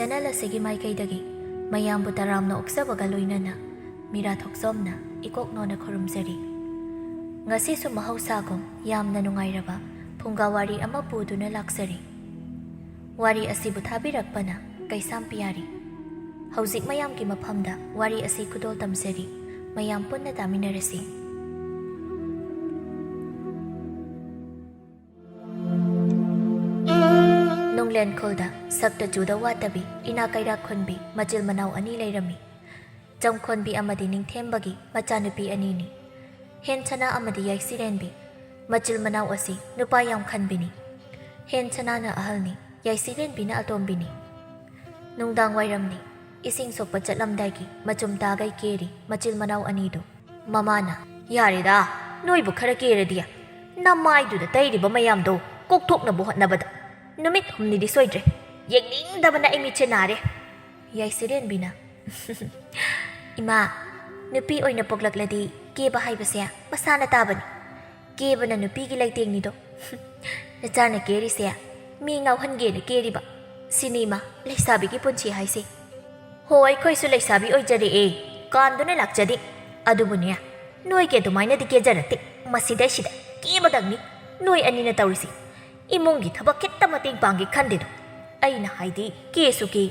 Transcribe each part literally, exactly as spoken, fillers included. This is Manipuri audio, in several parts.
ꯆꯦꯅꯦꯜ ꯑꯁꯤꯒꯤ ꯃꯥꯏꯀꯩꯗꯒꯤ ꯃꯌꯥꯝꯕꯨ ꯇꯔꯥꯝꯅ ꯑꯣꯛꯆꯕꯒ ꯂꯣꯏꯅꯅ ꯃꯤꯔꯥ ꯊꯣꯛꯆꯣꯝꯅ ꯏꯀꯣꯛꯅꯣꯅ ꯈꯨꯔꯨꯝꯖꯔꯤ꯫ ꯉꯁꯤꯁꯨ ꯃꯍꯧꯁꯥꯒꯨꯝ ꯌꯥꯝꯅ ꯅꯨꯡꯉꯥꯏꯔꯕ ꯐꯨꯡꯒꯥ ꯋꯥꯔꯤ ꯑꯃ ꯄꯨꯗꯨꯅ ꯂꯥꯛꯆꯔꯤ꯫ ꯋꯥꯔꯤ ꯑꯁꯤꯕꯨ ꯊꯥꯕꯤꯔꯛꯄꯅ ꯀꯩꯁꯥꯝ ꯄꯤꯌꯥꯔꯤ꯫ ꯍꯧꯖꯤꯛ ꯃꯌꯥꯝꯒꯤ ꯃꯐꯝꯗ ꯋꯥꯔꯤ ꯑꯁꯤ ꯈꯨꯗꯣꯜ ꯇꯝꯖꯔꯤ꯫ ꯃꯌꯥꯝ ꯄꯨꯟꯅ ꯇꯥꯃꯤꯟꯅꯔꯁꯤ꯫ ꯅꯨꯡꯂꯦꯟꯈꯣꯜꯗ ꯁꯛꯇ ꯆꯨꯗ ꯋꯥꯠꯇꯕꯤ ꯏꯅꯥ ꯀꯩꯔꯥꯛ ꯈꯨꯟꯕꯤ ꯃꯆꯤꯜ ꯃꯅꯥꯎ ꯑꯅꯤ ꯂꯩꯔꯝꯃꯤ꯫ ꯆꯝꯈꯣꯟꯕꯤ ꯑꯃꯗꯤ ꯅꯤꯡꯊꯦꯝꯕꯒꯤ ꯃꯆꯥꯅꯨꯄꯤ ꯑꯅꯤꯅꯤ꯫ ꯍꯦꯟꯁꯅꯥ ꯑꯃꯗꯤ ꯌꯥꯏꯁꯤꯔꯦꯟꯕꯤ꯫ ꯃꯆꯤꯜ ꯃꯅꯥꯎ ꯑꯁꯤ ꯅꯨꯄꯥ ꯌꯥꯝ ꯈꯟꯕꯤꯅꯤ꯫ ꯍꯦꯟꯁꯅꯥꯅ ꯑꯍꯜꯅꯤ, ꯌꯥꯏꯁꯤꯔꯦꯟꯕꯤꯅ ꯑꯇꯣꯝꯕꯤꯅꯤ꯫ ꯅꯨꯡꯗꯥꯡ ꯋꯥꯏꯔꯝꯅꯤ꯫ ꯏꯁꯤꯡ ꯁꯣꯛꯄ ꯆꯠꯂꯝꯗꯥꯏꯒꯤ ꯃꯆꯨꯝ ꯇꯥꯒꯩ ꯀꯦꯔꯤ ꯃꯆꯤꯜ ꯃꯅꯥꯎ ꯑꯅꯤꯗꯨ꯫ ꯃꯃꯥꯅ, "ꯌꯥꯔꯦꯗ, ꯅꯣꯏꯕꯨ ꯈꯔ ꯀꯦꯔꯗꯤ꯫ ꯅꯃꯥꯏꯗꯨꯗ ꯇꯩꯔꯤꯕ ꯃꯌꯥꯝꯗꯣ ꯀꯣꯛꯊꯣꯛꯅꯕ ꯍꯣꯠꯅꯕꯗ ꯅꯨꯃꯤꯠ ꯍꯨꯝꯅꯤꯗꯤ ꯁꯣꯏꯗ꯭ꯔꯦ꯫ ꯌꯦꯡꯅꯤꯡꯗꯕꯅ ꯑꯩ ꯃꯤꯠꯁꯦ ꯅꯥꯔꯦ"꯫ ꯌꯥꯏꯁꯤꯔꯦꯟꯕꯤꯅ, "ꯏꯃꯥ, ꯅꯨꯄꯤ ꯑꯣꯏꯅ ꯄꯣꯛꯂꯛꯂꯗꯤ ꯀꯦꯕ ꯍꯥꯏꯕꯁꯦ ꯃꯁꯥꯅ ꯇꯥꯕꯅꯤ꯫ ꯀꯦꯕꯅ ꯅꯨꯄꯤꯒꯤ ꯂꯩꯇꯦꯡꯅꯤꯗꯣ꯫ ꯅꯆꯥꯅ ꯀꯦꯔꯤꯁꯦ ꯃꯤ ꯉꯥꯎꯍꯟꯒꯦꯅ ꯀꯦꯔꯤꯕ꯫ ꯁꯤꯅꯤ ꯏꯃꯥ, ꯂꯩꯁꯥꯕꯤꯒꯤ ꯄꯨꯟꯁꯤ ꯍꯥꯏꯁꯦ꯫ ꯍꯣ, ꯑꯩꯈꯣꯏꯁꯨ ꯂꯩꯁꯥꯕꯤ ꯑꯣꯏꯖꯔꯛꯑꯦ, ꯀꯥꯟꯗꯨꯅ ꯂꯥꯛꯆꯗꯦ꯫ ꯑꯗꯨꯕꯨꯅꯦ, ꯅꯣꯏꯒꯤ ꯑꯗꯨꯃꯥꯏꯅꯗꯤ ꯀꯦꯖꯔꯛꯇꯦ꯫ ꯃꯁꯤꯗꯩꯁꯤꯗ ꯀꯦꯕꯗꯪꯅꯤ ꯅꯣꯏ ꯑꯅꯤꯅ ꯇꯧꯔꯤꯁꯤ꯫ ꯏꯃꯨꯡꯒꯤ ꯊꯕꯛ ꯈꯤꯠꯇ ꯃꯇꯦꯡ ꯄꯥꯡꯒꯦ ꯈꯟꯗꯦꯗꯣ꯫ ꯑꯩꯅ ꯍꯥꯏꯗꯤ ꯀꯦꯁꯨ ꯀꯦ,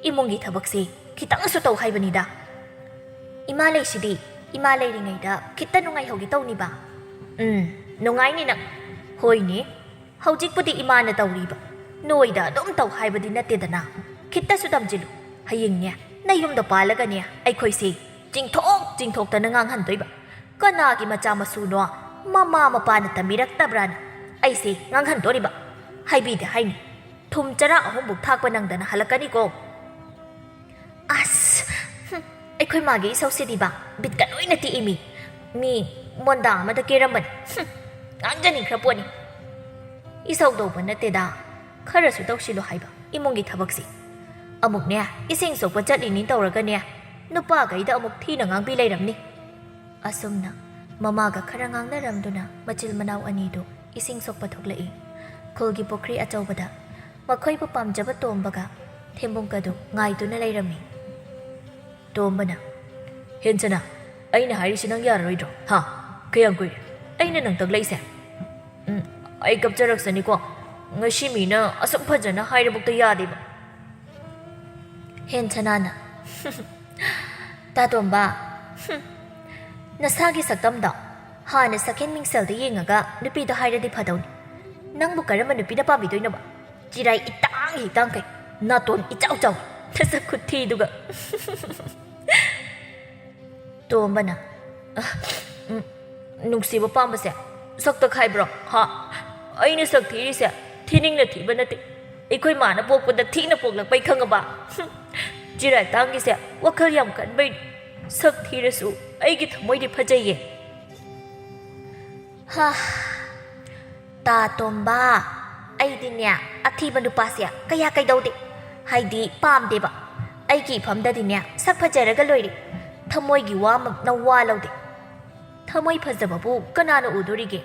ꯏꯃꯨꯡꯒꯤ ꯊꯕꯛꯁꯦ ꯈꯤꯇꯪꯁꯨ ꯇꯧ ꯍꯥꯏꯕꯅꯤꯗ꯫ ꯏꯃꯥ ꯂꯩꯁꯤꯗꯤ, ꯏꯃꯥ ꯂꯩꯔꯤꯉꯩꯗ ꯈꯤꯠꯇ ꯅꯨꯡꯉꯥꯏꯍꯧꯒꯦ ꯇꯧꯅꯤꯕ꯫ ꯎꯝ, ꯅꯨꯡꯉꯥꯏꯅꯤ ꯅꯪ꯫ ꯍꯣꯏꯅꯦ, ꯍꯧꯖꯤꯛꯄꯨꯗꯤ ꯏꯃꯥꯅ ꯇꯧꯔꯤꯕ꯫ ꯅꯣꯏꯗ ꯑꯗꯨꯝ ꯇꯧ ꯍꯥꯏꯕꯗꯤ ꯅꯠꯇꯦꯗꯅ꯫ ꯈꯤꯠꯇꯁꯨ ꯇꯝꯁꯤꯜꯂꯨ꯫ ꯍꯌꯦꯡꯅꯦ, ꯅꯌꯨꯝꯗ ꯄꯥꯜꯂꯒꯅꯦ, ꯑꯩꯈꯣꯏꯁꯦ ꯆꯤꯡꯊꯣꯛ ꯆꯤꯡꯊꯣꯛꯇꯅ ꯉꯥꯡꯍꯟꯗꯣꯏꯕ꯫ ꯀꯅꯥꯒꯤ ꯃꯆꯥ ꯃꯁꯨꯅꯣ ꯃꯃꯥ ꯃꯄꯥꯅ ꯇꯝꯕꯤꯔꯛꯇꯕ꯭ꯔꯥꯅ ꯑꯩꯁꯦ ꯉꯥꯡꯍꯟꯗꯣꯔꯤꯕ꯫ ꯍꯥꯏꯕꯤꯗꯦ ꯍꯥꯏꯅꯤ꯫ ꯊꯨꯝ ꯆꯔꯥ ꯑꯍꯨꯝꯕꯨꯛ ꯊꯥꯛꯄ ꯅꯪꯗꯅ ꯍꯜꯂꯛꯀꯅꯤꯀꯣ꯫ ꯑꯁ, ꯍꯨꯝ, ꯑꯩꯈꯣꯏ ꯃꯥꯒꯤ ꯏꯁꯧꯁꯤꯗꯤꯕ ꯕꯤꯠꯀ ꯂꯣꯏꯅ ꯇꯦꯛꯏꯃꯤ꯫ ꯃꯤ ꯃꯣꯟꯗꯥ ꯑꯃꯗ ꯀꯦꯔꯝꯕꯅꯤ꯫ ꯍꯨꯝ, ꯉꯥꯡꯖꯅꯤꯡꯈ꯭ꯔ ꯄꯣꯠꯅꯤ꯫ ꯏꯁꯧ ꯇꯧꯕ ꯅꯠꯇꯦꯗ, ꯈꯔꯁꯨ ꯇꯧꯁꯤꯜꯂꯨ ꯍꯥꯏꯕ ꯏꯃꯨꯡꯒꯤ ꯊꯕꯛꯁꯤ꯫ ꯑꯃꯨꯛꯅꯦ, ꯏꯁꯤꯡ ꯁꯣꯛꯄ ꯆꯠꯂꯤꯅꯤ ꯇꯧꯔꯒꯅꯦ, ꯅꯨꯄꯥꯈꯩꯗ ꯑꯃꯨꯛ ꯊꯤꯅ ꯉꯥꯡꯕꯤ ꯂꯩꯔꯝꯅꯤ꯫ ꯑꯁꯨꯝꯅ ꯃꯃꯥꯒ ꯈꯔ ꯉꯥꯡꯅꯔꯝꯗꯨꯅ ꯃꯆꯤꯜ ꯃꯅꯥꯎ ꯑꯅꯤꯗꯨ ꯏꯁꯤꯡ ꯁꯣꯛꯄ ꯊꯣꯛꯂꯛꯏ꯫ ꯈꯨꯜꯒꯤ ꯄꯨꯈ꯭ꯔꯤ ꯑꯆꯧꯕꯗ ꯃꯈꯣꯏꯕꯨ ꯄꯥꯝꯖꯕ ꯇꯣꯝꯕꯒ ꯊꯦꯝꯕꯨꯡ ꯀꯗꯨ ꯉꯥꯏꯗꯨꯅ ꯂꯩꯔꯝꯃꯤ꯫ ꯇꯣꯝꯕꯅ, "ꯍꯦꯟꯁꯅꯥ, ꯑꯩꯅ ꯍꯥꯏꯔꯤꯁꯤ ꯅꯪ ꯌꯥꯔꯔꯣꯏꯗ꯭ꯔꯣ? ꯍꯥ? ꯀꯌꯥꯝ ꯀꯨꯏꯔꯦ ꯑꯩꯅ ꯅꯪ ꯇꯛꯂꯛꯏꯁꯦ? ꯎꯝ, ꯑꯩ ꯀꯞꯆꯔꯛꯁꯅꯤꯀꯣ꯫ ꯉꯁꯤ ꯃꯤꯅ ꯑꯁꯨꯛ ꯐꯖꯅ ꯍꯥꯏꯔꯕꯨꯛꯇ ꯌꯥꯗꯦꯕ꯫" ꯍꯦꯟꯁꯅꯥꯅ, "ꯇꯥꯇꯣꯝꯕ, ꯍꯨꯝ, ꯅꯁꯥꯒꯤ ꯁꯛꯇꯝꯗꯣ ꯍꯥꯟꯅ ꯁꯛꯍꯦꯟ ꯃꯤꯡꯁꯦꯜꯗ ꯌꯦꯡꯉꯒ ꯅꯨꯄꯤꯗꯣ ꯍꯥꯏꯔꯗꯤ ꯐꯗꯧꯅꯤ꯫ ꯅꯪꯕꯨ ꯀꯔꯝꯕ ꯅꯨꯄꯤꯅ ꯄꯥꯝꯕꯤꯗꯣꯏꯅꯣꯕ? ꯆꯤꯔꯥꯏ ꯏꯇꯥꯡ ꯏꯇꯥꯡꯈꯩ, ꯅꯥꯇꯣꯟ ꯏꯆꯥꯎ ꯆꯥꯎ, ꯅꯁꯛ ꯈꯨꯊꯤꯗꯨꯒ꯫" ꯇꯣꯝꯕꯅ, "ꯑ, ꯎꯝ, ꯅꯨꯡꯁꯤꯕ ꯄꯥꯝꯕꯁꯦ ꯁꯛꯇ ꯈꯥꯏꯕ꯭ꯔꯣ? ꯍꯥ? ꯑꯩꯅ ꯁꯛ ꯊꯤꯔꯤꯁꯦ ꯊꯤꯅꯤꯡꯅ ꯊꯤꯕ ꯅꯠꯇꯦ꯫ ꯑꯩꯈꯣꯏ ꯃꯥꯅ ꯄꯣꯛꯄꯗ ꯊꯤꯅ ꯄꯣꯛꯂꯛꯄꯩ ꯈꯪꯉꯕ? ꯍꯨꯝ, ꯆꯤꯔꯥꯏ ꯇꯥꯡꯒꯤꯁꯦ ꯋꯥꯈꯜ ꯌꯥꯝ ꯀꯟꯕꯩꯅꯤ꯫ ꯁꯛ ꯊꯤꯔꯁꯨ ꯑꯩꯒꯤ ꯊꯃꯣꯏꯗꯤ ꯐꯖꯩꯌꯦ꯫" ꯍꯥ, ꯇꯥ ꯇꯣꯝꯕ, ꯑꯩꯗꯤꯅꯦ ꯑꯊꯤꯕ ꯅꯨꯄꯥꯁꯦ ꯀꯌꯥ ꯀꯩꯗꯧꯗꯦ꯫ ꯍꯥꯏꯗꯤ ꯄꯥꯝꯗꯦꯕ꯫ ꯑꯩꯒꯤ ꯏꯐꯝꯗꯗꯤꯅꯦ ꯁꯛ ꯐꯖꯔꯒ ꯂꯣꯏꯔꯦ꯫ ꯊꯃꯣꯏꯒꯤ ꯋꯥꯃꯛꯅ ꯋꯥ ꯂꯧꯗꯦ꯫ ꯊꯃꯣꯏ ꯐꯖꯕꯕꯨ ꯀꯅꯥꯅ ꯎꯗꯣꯔꯤꯒꯦ?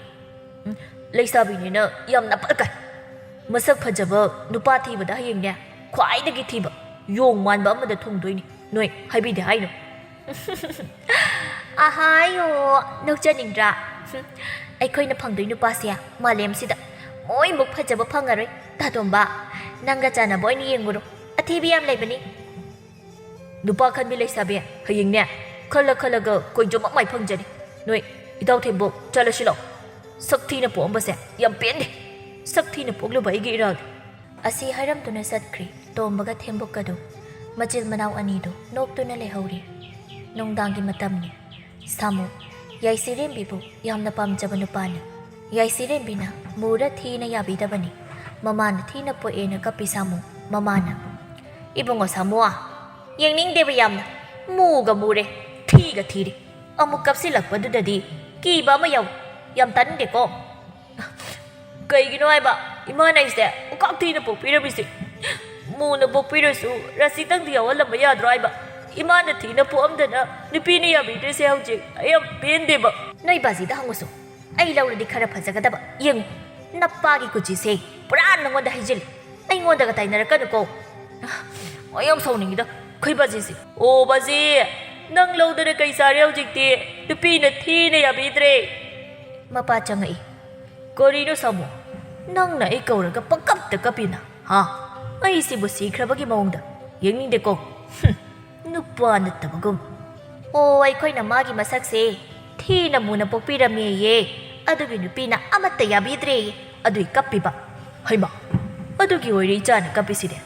ꯎꯝ, ꯂꯩꯁꯥꯕꯤꯅꯤꯅ ꯌꯥꯝ ꯅꯄꯜ ꯀꯥꯏ꯫ ꯃꯁꯛ ꯐꯖꯕ ꯅꯨꯄꯥ ꯊꯤꯕꯗ ꯍꯌꯦꯡꯅꯦ ꯈ꯭ꯋꯥꯏꯗꯒꯤ ꯊꯤꯕ ꯌꯣꯡ ꯃꯥꯟꯕ ꯑꯃꯗ ꯊꯨꯡꯗꯣꯏꯅꯤ꯫ ꯅꯣꯏ ꯍꯥꯏꯕꯤꯗꯦ ꯍꯥꯏꯅꯣ? ꯑꯍꯥꯌꯣ, ꯅꯣꯛꯆꯅꯤꯡꯗ꯭ꯔꯥ? ꯍꯨꯝ, ꯑꯩꯈꯣꯏꯅ ꯐꯪꯗꯣꯏ ꯅꯨꯄꯥꯁꯦ ꯃꯥꯂꯦꯝꯁꯤꯗ ꯃꯣꯏꯃꯨꯛ ꯐꯖꯕ ꯐꯪꯉꯔꯣꯏ꯫ ꯇꯥꯇꯣꯝꯕ, ꯅꯪꯒ ꯆꯥꯟꯅꯕ ꯑꯣꯏꯅ ꯌꯦꯡꯉꯨꯔꯣ꯫ ꯑꯊꯤꯕꯤ ꯌꯥꯝ ꯂꯩꯕꯅꯤ꯫ ꯅꯨꯄꯥ ꯈꯟꯕꯤ ꯂꯩꯁꯥꯕꯤ, ꯍꯌꯦꯡꯅꯦ ꯈꯜꯂ ꯈꯜꯂꯒ ꯀꯣꯏꯖꯣꯃꯛ ꯃꯥꯏ ꯐꯪꯖꯅꯤ꯫ ꯅꯣꯏ, ꯏꯇꯥꯎ ꯊꯦꯝꯕꯣꯛ, ꯆꯠꯂꯁꯤ ꯂꯥꯎ꯫ ꯁꯛ ꯊꯤꯅ ꯄꯣꯛꯑꯝꯕꯁꯦ ꯌꯥꯝ ꯄꯦꯟꯗꯦ꯫ ꯁꯛ ꯊꯤꯅ ꯄꯣꯛꯂꯨꯕ ꯑꯩꯒꯤ ꯏꯔꯥꯜꯅꯤ꯫ ꯑꯁꯤ ꯍꯥꯏꯔꯝꯗꯨꯅ ꯆꯠꯈ꯭ꯔꯦ ꯇꯣꯝꯕꯒ ꯊꯦꯝꯕꯨꯛꯀꯗꯨ꯫ ꯃꯆꯤꯜ ꯃꯅꯥꯎ ꯑꯅꯤꯗꯨ ꯅꯣꯛꯇꯨꯅ ꯂꯩꯍꯧꯔꯤ꯫ ꯅꯨꯡꯗꯥꯡꯒꯤ ꯃꯇꯝꯅꯤ꯫ ꯁꯥꯃꯨ, ꯌꯥꯏꯁꯤꯔꯦꯝꯕꯤꯕꯨ ꯌꯥꯝꯅ ꯄꯥꯝꯖꯕ ꯅꯨꯄꯥꯅꯤ꯫ ꯌꯥꯏꯁꯤꯔꯦꯝꯕꯤꯅ ꯃꯨꯔ ꯊꯤꯅ ꯌꯥꯕꯤꯗꯕꯅꯤ꯫ ꯃꯃꯥꯅ ꯊꯤꯅ ꯄꯣꯛꯑꯦꯅ ꯀꯞꯄꯤ ꯁꯥꯃꯨ꯫ ꯃꯃꯥꯅ, "ꯏꯕꯨꯡꯉꯣ ꯁꯥꯃꯨ, ꯌꯦꯡꯅꯤꯡꯗꯦꯕ ꯌꯥꯝꯅ꯫ ꯃꯨꯒ ꯃꯨꯔꯦ, ꯊꯤꯒ ꯊꯤꯔꯦ꯫ ꯑꯃꯨꯛ ꯀꯞꯁꯤꯜꯂꯛꯄꯗꯨꯗꯗꯤ ꯀꯤꯕ ꯑꯃ ꯌꯥꯎꯏ꯫ ꯌꯥꯝ ꯇꯥꯅꯤꯡꯗꯦꯀꯣ꯫ ꯀꯩꯒꯤꯅꯣ ꯍꯥꯏꯕ ꯏꯃꯥꯅ ꯑꯩꯁꯦ ꯎꯀꯥꯛ ꯊꯤꯅ ꯄꯣꯛꯄꯤꯔꯝꯃꯤꯁꯦ? ꯃꯨꯅ ꯄꯣꯛꯄꯤꯔꯁꯨ ꯔꯥꯁꯤꯇꯪꯗꯤ ꯌꯥꯎꯍꯜꯂꯝꯕ ꯌꯥꯗ꯭ꯔꯣ ꯍꯥꯏꯕ? ꯏꯃꯥꯅ ꯊꯤꯅ ꯄꯣꯛꯑꯝꯗꯅ ꯅꯨꯄꯤꯅ ꯌꯥꯕꯤꯗ꯭ꯔꯤꯁꯦ ꯍꯧꯖꯤꯛ꯫ ꯑꯩ ꯌꯥꯝ ꯄꯦꯟꯗꯦꯕ꯫" "ꯅꯣꯏ ꯕꯥꯖꯤꯗ ꯍꯪꯉꯨꯁꯨ꯫ ꯑꯩ ꯂꯧꯔꯗꯤ ꯈꯔ ꯐꯖꯒꯗꯕ꯫ ꯌꯦꯡꯉꯨ, ꯅꯄꯥꯒꯤ ꯀꯨꯆꯤꯁꯦ ꯄꯨꯔꯥ ꯅꯉꯣꯟꯗ ꯍꯩꯖꯤꯜꯂꯤ꯫ ꯑꯩꯉꯣꯟꯗꯒ ꯇꯥꯏꯅꯔꯛꯀꯅꯨꯀꯣ꯫" ꯑꯩ ꯌꯥꯝ ꯁꯥꯎꯅꯤꯡꯉꯤꯗ꯫ ꯑꯩꯈꯣꯏ ꯕꯥꯖꯤꯁꯦ꯫ ꯑꯣ ꯕꯥꯖꯤ, ꯅꯪ ꯂꯧꯗꯅ ꯀꯩ ꯆꯥꯔꯦ ꯍꯧꯖꯤꯛꯇꯤ? ꯅꯨꯄꯤꯅ ꯊꯤꯅ ꯌꯥꯕꯤꯗ꯭ꯔꯦ꯫ ꯃꯄꯥ ꯆꯪꯉꯛꯏ꯫ ꯀꯔꯤꯅꯣ ꯁꯥꯃꯨ? ꯅꯪꯅ ꯑꯩ ꯀꯧꯔꯒ ꯄꯪꯀꯞꯇ ꯀꯞꯄꯤꯅ, ꯍꯥ? ꯑꯩꯁꯤꯕꯨ ꯁꯤꯈ꯭ꯔꯕꯒꯤ ꯃꯑꯣꯡꯗ ꯌꯦꯡꯅꯤꯡꯗꯦꯀꯣ꯫ ꯍꯨꯝ, ꯅꯨꯄꯥ ꯅꯠꯇꯕꯒꯨꯝ꯫ ꯑꯣ, ꯑꯩꯈꯣꯏꯅ ꯃꯥꯒꯤ ꯃꯁꯛꯁꯦ ꯊꯤꯅ ꯃꯨꯅ ꯄꯣꯛꯄꯤꯔꯝꯃꯦꯌꯦ꯫ ꯑꯗꯨꯒꯤ ꯅꯨꯄꯤꯅ ꯑꯃꯠꯇ ꯌꯥꯕꯤꯗ꯭ꯔꯦꯌꯦ꯫ ꯑꯗꯨꯏ ꯀꯞꯄꯤꯕ꯫ ꯍꯩꯃꯥ, ꯑꯗꯨꯒꯤ ꯑꯣꯏꯔꯦ ꯏꯆꯥꯅ ꯀꯞꯄꯤꯁꯤꯗꯤ꯫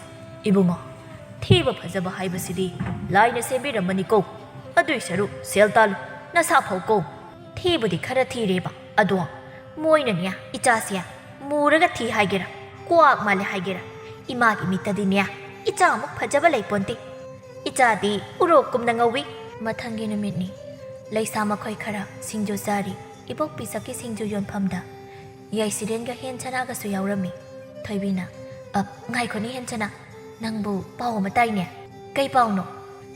ꯏꯕꯨꯡꯉꯣ, ꯊꯤꯕ ꯐꯖꯕ ꯍꯥꯏꯕꯁꯤꯗꯤ ꯂꯥꯏꯅ ꯁꯦꯝꯕꯤꯔꯝꯕꯅꯤꯀꯣ꯫ ꯑꯗꯨꯏ ꯁꯔꯨꯛ ꯁꯦꯜ ꯇꯥꯜꯂꯨ, ꯅꯁꯥ ꯐꯧꯀꯣ꯫ ꯊꯤꯕꯨꯗꯤ ꯈꯔ ꯊꯤꯔꯦꯕ, ꯑꯗꯣ ꯃꯣꯏꯅꯅꯦ ꯏꯆꯥꯁꯦ ꯃꯨꯔꯒ ꯊꯤ ꯍꯥꯏꯒꯦꯔꯥ, ꯀ꯭ꯋꯥꯛ ꯃꯥꯜꯂꯦ ꯍꯥꯏꯒꯦꯔꯥ, ꯏꯃꯥꯒꯤ ꯃꯤꯠꯇꯗꯤꯅꯦ ꯏꯆꯥꯃꯨꯛ ꯐꯖꯕ ꯂꯩꯄꯣꯟꯇꯦ꯫ ꯏꯆꯥꯗꯤ ꯎꯔꯣꯛꯀꯨꯝꯅ ꯉꯧꯏ꯫ ꯃꯊꯪꯒꯤ ꯅꯨꯃꯤꯠꯅꯤ꯫ ꯂꯩꯁꯥ ꯃꯈꯣꯏ ꯈꯔ ꯁꯤꯡꯖꯨ ꯆꯥꯔꯤ꯫ ꯏꯕꯣꯛ ꯄꯤꯁꯛꯀꯤ ꯁꯤꯡꯖꯨ ꯌꯣꯟꯐꯝꯗ ꯌꯥꯏꯁꯤꯔꯦꯟꯒ ꯍꯦꯟꯁꯅꯥꯒꯁꯨ ꯌꯥꯎꯔꯝꯃꯤ꯫ ꯊꯣꯏꯕꯤꯅ, "ꯑꯞ, ꯉꯥꯏꯈꯣꯅꯦ ꯍꯦꯟꯁꯅꯥ, ꯅꯪꯕꯨ ꯄꯥꯎ ꯑꯃ ꯇꯥꯏꯅꯦ꯫ ꯀꯩ ꯄꯥꯎꯅꯣ?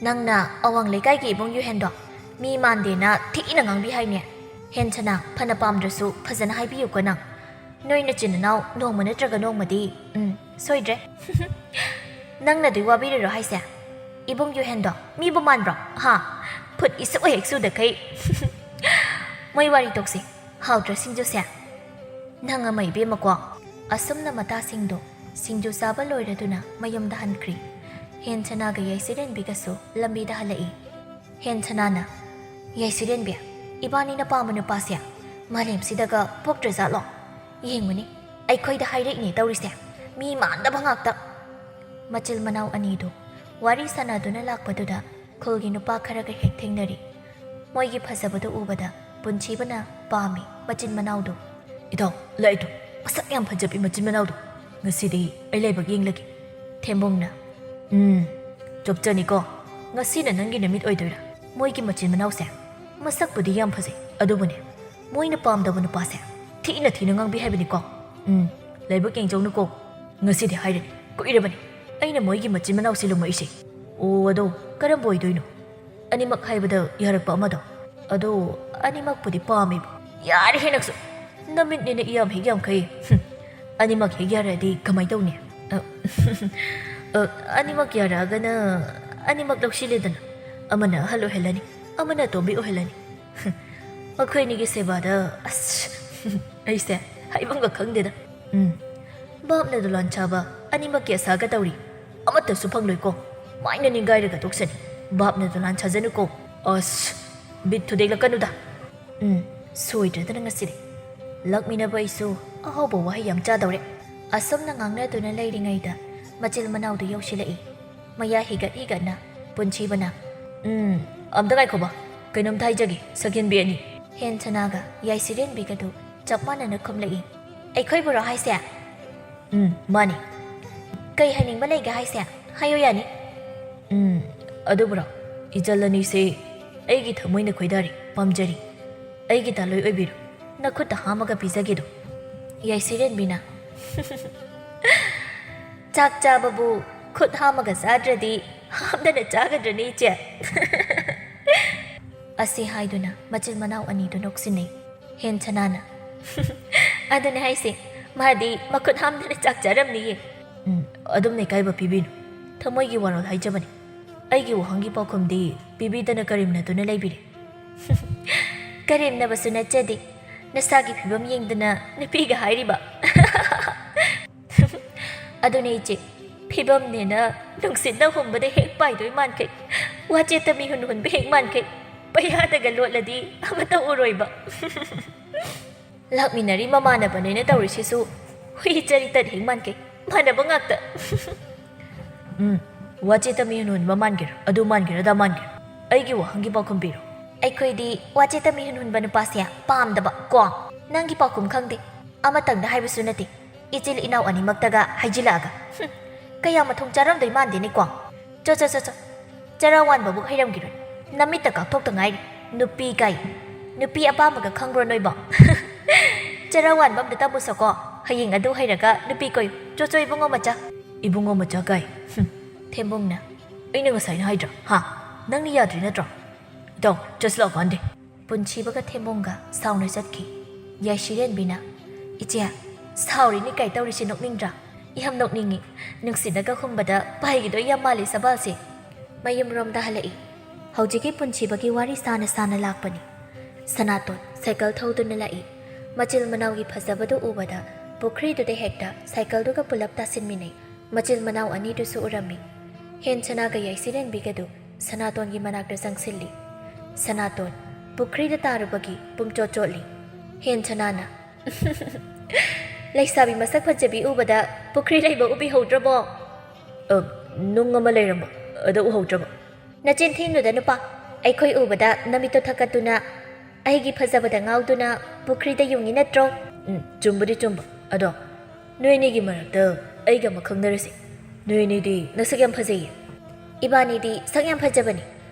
ꯅꯪꯅ ꯑꯋꯥꯡ ꯂꯩꯀꯥꯏꯒꯤ ꯏꯕꯨꯡ ꯌꯨꯍꯦꯟꯗꯣ ꯃꯤ ꯃꯥꯟꯗꯦꯅ ꯊꯤꯅ ꯉꯥꯡꯕꯤ ꯍꯥꯏꯅꯦ꯫ ꯍꯦꯟꯁꯅꯥ, ꯐꯅ ꯄꯥꯝꯗ꯭ꯔꯁꯨ ꯐꯖꯅ ꯍꯥꯏꯕꯤꯌꯨꯀꯣ ꯅꯪ꯫ ꯅꯣꯏ ꯅꯆꯤꯟ ꯅꯅꯥꯎ ꯅꯣꯡꯃ ꯅꯠꯇ꯭ꯔꯒ ꯅꯣꯡꯃꯗꯤ, ꯎꯝ, ꯁꯣꯏꯗ꯭ꯔꯦ꯫" "ꯅꯪꯅꯗꯤ ꯋꯥꯕꯤꯔꯤꯔꯣ ꯍꯥꯏꯁꯦ? ꯏꯕꯨꯡ ꯌꯨꯍꯦꯟꯗꯣ ꯃꯤꯕꯨ ꯃꯥꯟꯕ꯭ꯔꯣ? ꯍꯥ? ꯐꯨꯠ ꯏꯁꯨꯛ ꯍꯦꯛ ꯁꯨꯗꯈꯩ꯫" "ꯃꯣꯏ ꯋꯥꯔꯤ ꯇꯣꯛꯁꯤ꯫ ꯍꯥꯎꯇ꯭ꯔ ꯁꯤꯡꯖꯨꯁꯦ?" "ꯅꯪ ꯑꯃ ꯏꯕꯦꯝꯃꯀꯣ꯫" ꯑꯁꯨꯝꯅ ꯃꯇꯥꯁꯤꯡꯗꯣ ꯁꯤꯡꯖꯨ ꯆꯥꯕ ꯂꯣꯏꯔꯗꯨꯅ ꯃꯌꯨꯝꯗ ꯍꯟꯈ꯭ꯔꯤ꯫ ꯍꯦꯟꯁꯅꯥꯒ ꯌꯥꯏꯁꯤꯔꯦꯟꯕꯤꯒꯁꯨ ꯂꯝꯕꯤꯗ ꯍꯜꯂꯛꯏ꯫ ꯍꯦꯟꯁꯅꯥꯅ, "ꯌꯥꯏꯁꯤꯔꯦꯟꯕꯤ, ꯏꯕꯥꯅꯤꯅ ꯄꯥꯝꯕ ꯅꯨꯄꯥꯁꯦ ꯃꯥꯂꯦꯝꯁꯤꯗꯒ ꯄꯣꯛꯇ꯭ꯔꯖꯥꯠꯂꯣ? ꯌꯦꯡꯉꯨꯅꯦ, ꯑꯩꯈꯣꯏꯗ ꯍꯥꯏꯔꯛꯏꯅꯦ ꯇꯧꯔꯤꯁꯦ, ꯃꯤ ꯃꯥꯟꯗꯕ ꯉꯥꯛꯇ꯫" ꯃꯆꯤꯜ ꯃꯅꯥꯎ ꯑꯅꯤꯗꯨ ꯋꯥꯔꯤ ꯁꯥꯟꯅꯗꯨꯅ ꯂꯥꯛꯄꯗꯨꯗ ꯈꯨꯜꯒꯤ ꯅꯨꯄꯥ ꯈꯔꯒ ꯍꯦꯛ ꯊꯦꯡꯅꯔꯤ꯫ ꯃꯣꯏꯒꯤ ꯐꯖꯕꯗꯨ ꯎꯕꯗ ꯄꯨꯟꯁꯤꯕꯅ ꯄꯥꯝꯃꯤ ꯃꯆꯤꯟ ꯃꯅꯥꯎꯗꯨ꯫ "ꯏꯇꯥꯎ, ꯂꯥꯛꯏꯗꯣ, ꯃꯁꯛ ꯌꯥꯝ ꯐꯖꯕꯤ ꯃꯆꯤꯟ ꯃꯅꯥꯎꯗꯣ꯫ ꯉꯁꯤꯗꯤ ꯑꯩ ꯂꯥꯏꯕꯛ ꯌꯦꯡꯂꯒꯦ꯫" ꯊꯦꯝꯕꯨꯡꯅ, "ꯎꯝ, ꯆꯣꯞꯆꯅꯤꯀꯣ, ꯉꯁꯤꯅ ꯅꯪꯒꯤ ꯅꯨꯃꯤꯠ ꯑꯣꯏꯗꯣꯏꯔꯥ?" "ꯃꯣꯏꯒꯤ ꯃꯆꯤꯟ ꯃꯅꯥꯎꯁꯦ ꯃꯁꯛꯄꯨꯗꯤ ꯌꯥꯝ ꯐꯖꯩ, ꯑꯗꯨꯕꯨꯅꯦ, ꯃꯣꯏꯅ ꯄꯥꯝꯗꯕ ꯅꯨꯄꯥꯁꯦ ꯊꯤꯅ ꯊꯤꯅ ꯉꯥꯡꯕꯤ ꯍꯥꯏꯕꯅꯤꯀꯣ꯫ ꯎꯝ, ꯂꯥꯏꯕꯛ ꯌꯦꯡꯖꯧꯅꯨꯀꯣ꯫ ꯉꯁꯤꯗꯤ ꯍꯥꯏꯔꯅꯤ, ꯀꯨꯏꯔꯕꯅꯤ ꯑꯩꯅ ꯃꯣꯏꯒꯤ ꯃꯆꯤꯟ ꯃꯅꯥꯎꯁꯦ ꯂꯨꯝꯃꯛꯏꯁꯦ꯫" "ꯑꯣ, ꯑꯗꯣ ꯀꯔꯝꯕ ꯑꯣꯏꯗꯣꯏꯅꯣ?" "ꯑꯅꯤꯃꯛ ꯍꯥꯏꯕꯗ ꯌꯥꯔꯛꯄ ꯑꯃꯗꯣ꯫" "ꯑꯗꯣ ꯑꯅꯤꯃꯛꯄꯨꯗꯤ ꯄꯥꯝꯃꯦꯕ꯫" "ꯌꯥꯔꯦꯍꯦ ꯅꯪꯁꯨ, ꯅꯃꯤꯠꯅꯦꯅ ꯏꯌꯥꯝ ꯍꯦꯛ ꯌꯥꯝꯈꯩ꯫ ꯍꯨꯝ, ꯑꯅꯤꯃꯛ ꯍꯦꯛ ꯌꯥꯔꯛꯑꯗꯤ ꯀꯃꯥꯏ ꯇꯧꯅꯤ?" "ꯑ, ꯑ, ꯑꯅꯤꯃꯛ ꯌꯥꯔꯛꯑꯒꯅ ꯑꯅꯤꯃꯛ ꯂꯧꯁꯤꯜꯂꯦꯗꯅ꯫ ꯑꯃꯅ ꯑꯍꯜ ꯑꯣꯏꯍꯜꯂꯅꯤ, ꯑꯃꯅ ꯑꯇꯣꯝꯕꯤ ꯑꯣꯏꯍꯜꯂꯅꯤ꯫ ꯃꯈꯣꯏ ꯑꯅꯤꯒꯤ ꯁꯦꯕꯥꯗ ꯑꯁ, ꯑꯩꯁꯦ ꯍꯥꯏꯐꯝꯒ ꯈꯪꯗꯦꯗ꯫ ꯎꯝ, ꯚꯥꯞꯅ ꯗꯣꯂꯥꯟ ꯁꯥꯕ ꯑꯅꯤꯃꯛꯀꯤ ꯑꯁꯥꯒ ꯇꯧꯔꯤ꯫ ꯑꯃꯠꯇꯁꯨ ꯐꯪꯂꯣꯏꯀꯣ꯫ ꯃꯥꯏꯅ ꯅꯤꯡꯒꯥꯏꯔꯒ ꯇꯣꯛꯁꯅꯤ꯫ ꯚꯥꯞꯅ ꯗꯣꯂꯥꯟ ꯁꯥꯖꯅꯨꯀꯣ꯫ ꯑꯁ, ꯕꯤꯠ ꯊꯨꯗꯦꯛꯂꯛꯀꯅꯨꯗ꯫ ꯎꯝ, ꯁꯣꯏꯗ꯭ꯔꯗꯅ ꯉꯁꯤꯗꯤ ꯂꯥꯛꯃꯤꯟꯅꯕ ꯑꯩꯁꯨ ꯑꯍꯥꯎꯕ ꯋꯥꯍꯩ ꯌꯥꯝ ꯆꯥꯗꯧꯔꯦ꯫ ꯑꯁꯨꯝꯅ ꯉꯥꯡꯅꯗꯨꯅ ꯂꯩꯔꯤꯉꯩꯗ ꯃꯆꯤꯜ ꯃꯅꯥꯎꯗꯨ ꯌꯧꯁꯤꯜꯂꯛꯏ꯫ ꯃꯌꯥ ꯍꯤꯒꯠ ꯍꯤꯒꯠꯅ ꯄꯨꯟꯁꯤꯕꯅ, "ꯎꯝ, ꯑꯝꯇ ꯉꯥꯏꯈꯣꯕ, ꯀꯩꯅꯣꯝꯇ ꯍꯥꯏꯖꯒꯦ, ꯁꯛꯍꯦꯟꯕꯤ ꯑꯅꯤ꯫" ꯍꯦꯟꯁꯅꯥꯒ ꯌꯥꯏꯁꯤꯔꯦꯟꯕꯤꯒꯗꯨ ꯆꯞ ꯃꯥꯟꯅꯅ ꯈꯨꯝꯂꯛꯏ꯫ "ꯑꯩꯈꯣꯏꯕꯨꯔꯣ ꯍꯥꯏꯁꯦ?" "ꯎꯝ, ꯃꯥꯅꯤ꯫" "ꯀꯩ ꯍꯥꯏꯅꯤꯡꯕ ꯂꯩꯒꯦ ꯍꯥꯏꯁꯦ? ꯍꯥꯏꯌꯣ ꯌꯥꯅꯤ꯫" "ꯎꯝ, ꯑꯗꯨꯕꯨꯔꯣ, ꯏꯆꯜ ꯑꯅꯤꯁꯦ ꯑꯩꯒꯤ ꯊꯃꯣꯏꯅ ꯈꯣꯏꯗꯥꯔꯤ, ꯄꯥꯝꯖꯔꯤ꯫ ꯑꯩꯒꯤ ꯇꯥꯂꯣꯏ ꯑꯣꯏꯕꯤꯔꯣ, ꯅꯈꯨꯠꯇ ꯍꯥꯝꯃꯒ ꯄꯤꯖꯒꯦꯗꯣ꯫" ꯌꯥꯏꯁꯤꯔꯦꯟꯕꯤꯅ, "ꯆꯥꯛ ꯆꯥꯕꯕꯨ ꯈꯨꯠ ꯍꯥꯝꯃꯒ ꯆꯥꯗ꯭ꯔꯗꯤ ꯍꯥꯝꯗꯅ ꯆꯥꯒꯗ꯭ꯔꯅꯦ, ꯏꯆꯦ?" ꯑꯁꯤ ꯍꯥꯏꯗꯨꯅ ꯃꯆꯤꯟ ꯃꯅꯥꯎ ꯑꯅꯤꯗꯨ ꯅꯣꯛꯁꯤꯟꯅꯩ꯫ ꯍꯦꯟꯁꯅꯥꯅ, "ꯑꯗꯨꯅꯦ ꯍꯥꯏꯁꯦ, ꯃꯥꯗꯤ ꯃꯈꯨꯠ ꯍꯥꯝꯗꯅ ꯆꯥꯛ ꯆꯥꯔꯝꯅꯤꯌꯦ꯫" "ꯎꯝ, ꯑꯗꯨꯝꯅ ꯏꯀꯥꯏꯕ ꯄꯤꯕꯤꯅꯨ꯫ ꯊꯃꯣꯏꯒꯤ ꯋꯥꯔꯣꯜ ꯍꯥꯏꯖꯕꯅꯤ꯫ ꯑꯩꯒꯤ ꯋꯥꯍꯪꯒꯤ ꯄꯥꯎꯈꯨꯝꯗꯤ ꯄꯤꯕꯤꯗꯅ ꯀꯔꯦꯝꯅꯗꯨꯅ ꯂꯩꯕꯤꯔꯦ꯫" "ꯀꯔꯦꯝꯅꯕꯁꯨ ꯅꯠꯆꯗꯦ, ꯅꯁꯥꯒꯤ ꯐꯤꯕꯝ ꯌꯦꯡꯗꯅ ꯅꯨꯄꯤꯒ ꯍꯥꯏꯔꯤꯕ?" "ꯑꯗꯨꯅꯦ ꯏꯆꯦ, ꯐꯤꯕꯝꯅꯦꯅ ꯅꯨꯡꯁꯤꯠꯅ ꯍꯨꯝꯕꯗ ꯍꯦꯛ ꯄꯥꯏꯗꯣꯏ ꯃꯥꯟꯈꯩ, ꯋꯥꯆꯦꯠꯇ ꯃꯤꯍꯨꯟ ꯍꯨꯟꯕ ꯍꯦꯛ ꯃꯥꯟꯈꯩ, ꯄꯩꯌꯥꯗꯒ ꯂꯣꯠꯂꯗꯤ ꯑꯃꯠꯇ ꯎꯔꯣꯏꯕ꯫" ꯂꯥꯛꯃꯤꯟꯅꯔꯤ ꯃꯃꯥꯟꯅꯕꯅꯦꯅ ꯇꯧꯔꯤꯁꯤꯁꯨ ꯍꯨꯏ ꯆꯔꯤꯇꯠ ꯍꯦꯛ ꯃꯥꯟꯈꯩ, ꯃꯥꯟꯅꯕ ꯉꯥꯛꯇ꯫ "ꯎꯝ, ꯋꯥꯆꯦꯠꯇ ꯃꯤꯍꯨꯟ ꯍꯨꯟꯕ ꯃꯥꯟꯒꯦꯔꯥ, ꯑꯗꯨ ꯃꯥꯟꯒꯦꯔꯥ, ꯑꯗꯥ ꯃꯥꯟꯒꯦꯔꯥ, ꯑꯩꯒꯤ ꯋꯥꯍꯪꯒꯤ ꯄꯥꯎꯈꯨꯝ ꯄꯤꯔꯣ꯫" "ꯑꯩꯈꯣꯏꯗꯤ ꯋꯥꯆꯦꯠꯇ ꯃꯤꯍꯨꯟ ꯍꯨꯟꯕ ꯅꯨꯄꯥꯁꯦ ꯄꯥꯝꯗꯕ ꯀꯣ꯫ ꯅꯪꯒꯤ ꯄꯥꯎꯈꯨꯝ ꯈꯪꯗꯦ꯫ ꯑꯃꯇꯪꯗ ꯍꯥꯏꯕꯁꯨ ꯅꯠꯇꯦ, ꯏꯆꯤꯜ ꯏꯅꯥꯎ ꯑꯅꯤꯃꯛꯇꯒ ꯍꯥꯏꯖꯤꯜꯂꯛꯑꯒ꯫ ꯍꯨꯝ, ꯀꯌꯥ ꯃꯊꯣꯡ ꯆꯥꯔꯝꯗꯣꯏ ꯃꯥꯟꯗꯦꯅꯦꯀꯣ꯫ ꯆꯣ, ꯆꯣ, ꯆꯣ, ꯆꯣ꯫ ꯆꯔꯥ ꯋꯥꯟꯕꯕꯨ ꯍꯩꯔꯝꯈꯤꯔꯣꯏ꯫ ꯅꯃꯤꯠꯇ ꯀꯥꯞꯊꯣꯛꯇ ꯉꯥꯏꯔꯤ꯫ ꯅꯨꯄꯤ ꯀꯥꯏ꯫ ꯅꯨꯄꯤ ꯑꯄꯥꯝꯕꯒ ꯈꯪꯕ꯭ꯔꯣ ꯅꯣꯏꯕꯣ? ꯆꯔꯥ ꯋꯥꯟꯕ ꯑꯝꯇ ꯇꯝꯃꯨꯁꯣꯀꯣ꯫ ꯍꯌꯦꯡ ꯑꯗꯨ ꯍꯩꯔꯒ ꯅꯨꯄꯤ ꯀꯣꯏꯌꯨ꯫ ꯆꯣ, ꯆꯣ, ꯏꯕꯨꯡꯉꯣ ꯃꯆꯥ꯫" "ꯏꯕꯨꯡꯉꯣ ꯃꯆꯥ ꯀꯥꯏ? ꯍꯨꯝ, ꯊꯦꯝꯕꯨꯡꯅ꯫ ꯑꯩꯅ ꯉꯁꯥꯏꯅ ꯍꯥꯏꯗ꯭ꯔꯥ? ꯍꯥ? ꯅꯪꯅ ꯌꯥꯗ꯭ꯔꯤ ꯅꯠꯇ꯭ꯔꯣ? ꯏꯇꯥꯎ, ꯆꯠꯁꯤꯜꯂꯛꯑꯣ ꯀꯥꯟꯗꯦ꯫" ꯄꯨꯟꯁꯤꯕꯒ ꯊꯦꯝꯕꯣꯡꯒ ꯁꯥꯎꯅ ꯆꯠꯈꯤ꯫ ꯌꯥꯏꯁꯤꯔꯦꯟꯕꯤꯅ, "ꯏꯆꯦ, ꯁꯥꯎꯔꯤꯅꯤ ꯀꯥꯏ ꯇꯧꯔꯤꯁꯦ ꯅꯣꯛꯅꯤꯡꯗ꯭ꯔꯥ? ꯌꯥꯝ ꯅꯣꯛꯅꯤꯡꯉꯤ꯫ ꯅꯨꯡꯁꯤꯠꯅꯒ ꯍꯨꯝꯕꯗ ꯄꯥꯏꯒꯤꯗꯣꯏ ꯌꯥꯝ ꯃꯥꯜꯂꯤ ꯁꯕꯥꯜꯁꯦ꯫ ꯃꯌꯨꯝꯔꯣꯝꯗ ꯍꯜꯂꯛꯏ꯫ ꯍꯧꯖꯤꯛꯀꯤ ꯄꯨꯟꯁꯤꯕꯒꯤ ꯋꯥꯔꯤ ꯁꯥꯅ ꯁꯥꯅ ꯂꯥꯛꯄꯅꯤ꯫ ꯁꯅꯥꯇꯣꯟ ꯁꯥꯏꯀꯜ ꯊꯧꯗꯨꯅ ꯂꯥꯛꯏ꯫ ꯃꯆꯤꯜ ꯃꯅꯥꯎꯒꯤ ꯐꯖꯕꯗꯨ ꯎꯕꯗ ꯄꯨꯈ꯭ꯔꯤꯗꯨꯗ ꯍꯦꯛꯇ ꯁꯥꯏꯀꯜꯗꯨꯒ ꯄꯨꯂꯞ ꯇꯥꯁꯤꯟꯃꯤꯟꯅꯩ꯫ ꯃꯆꯤꯜ ꯃꯅꯥꯎ ꯑꯅꯤꯗꯨꯁꯨ ꯎꯔꯝꯃꯤ꯫ ꯍꯦꯟꯁꯅꯥꯒ ꯌꯥꯏꯁꯤꯔꯦꯟꯕꯤꯒꯗꯨ ꯁꯅꯥꯇꯣꯟꯒꯤ ꯃꯅꯥꯛꯇ ꯆꯪꯁꯤꯜꯂꯤ꯫ ꯁꯅꯥꯇꯣꯟ ꯄꯨꯈ꯭ꯔꯤꯗ ꯇꯥꯔꯨꯕꯒꯤ ꯄꯨꯝꯆꯣꯠ ꯆꯣꯠꯂꯤ꯫ ꯍꯦꯟꯁꯅꯥꯅ, "ꯂꯩꯁꯥꯕꯤ ꯃꯁꯛ ꯐꯖꯕꯤ ꯎꯕꯗ ꯄꯨꯈ꯭ꯔꯤ ꯂꯩꯕ ꯎꯕꯤꯍꯧꯗ꯭ꯔꯕꯣ?" "ꯑ, ꯅꯨꯡ ꯑꯃ ꯂꯩꯔꯝꯕ, ꯑꯗ ꯎꯍꯧꯗ꯭ꯔꯕ?" "ꯅꯆꯤꯟ ꯊꯤꯅꯨꯗ ꯅꯨꯄꯥ, ꯑꯩꯈꯣꯏ ꯎꯕꯗ ꯅꯃꯤꯠꯇꯣ ꯊꯛꯀꯠꯇꯨꯅ ꯑꯩꯒꯤ ꯐꯖꯕꯗ ꯉꯥꯎꯗꯨꯅ ꯄꯨꯈ꯭ꯔꯤꯗ ꯌꯨꯡꯉꯤ ꯅꯠꯇ꯭ꯔꯣ?" "ꯎꯝ, ꯆꯨꯝꯕꯨꯗꯤ ꯆꯨꯝꯕ, ꯑꯗꯣ ꯅꯣꯏ ꯑꯅꯤꯒꯤ ꯃꯔꯛꯇ ꯑꯩꯒ ꯑꯃ ꯈꯪꯅꯔꯁꯤ꯫ ꯅꯣꯏ ꯑꯅꯤꯗꯤ ꯅꯁꯛ ꯌꯥꯝ ꯐꯖꯩꯌꯦ꯫" "ꯏꯕꯥꯅꯤꯗꯤ ꯁꯛ ꯌꯥꯝ ꯐꯖꯕꯅꯤ꯫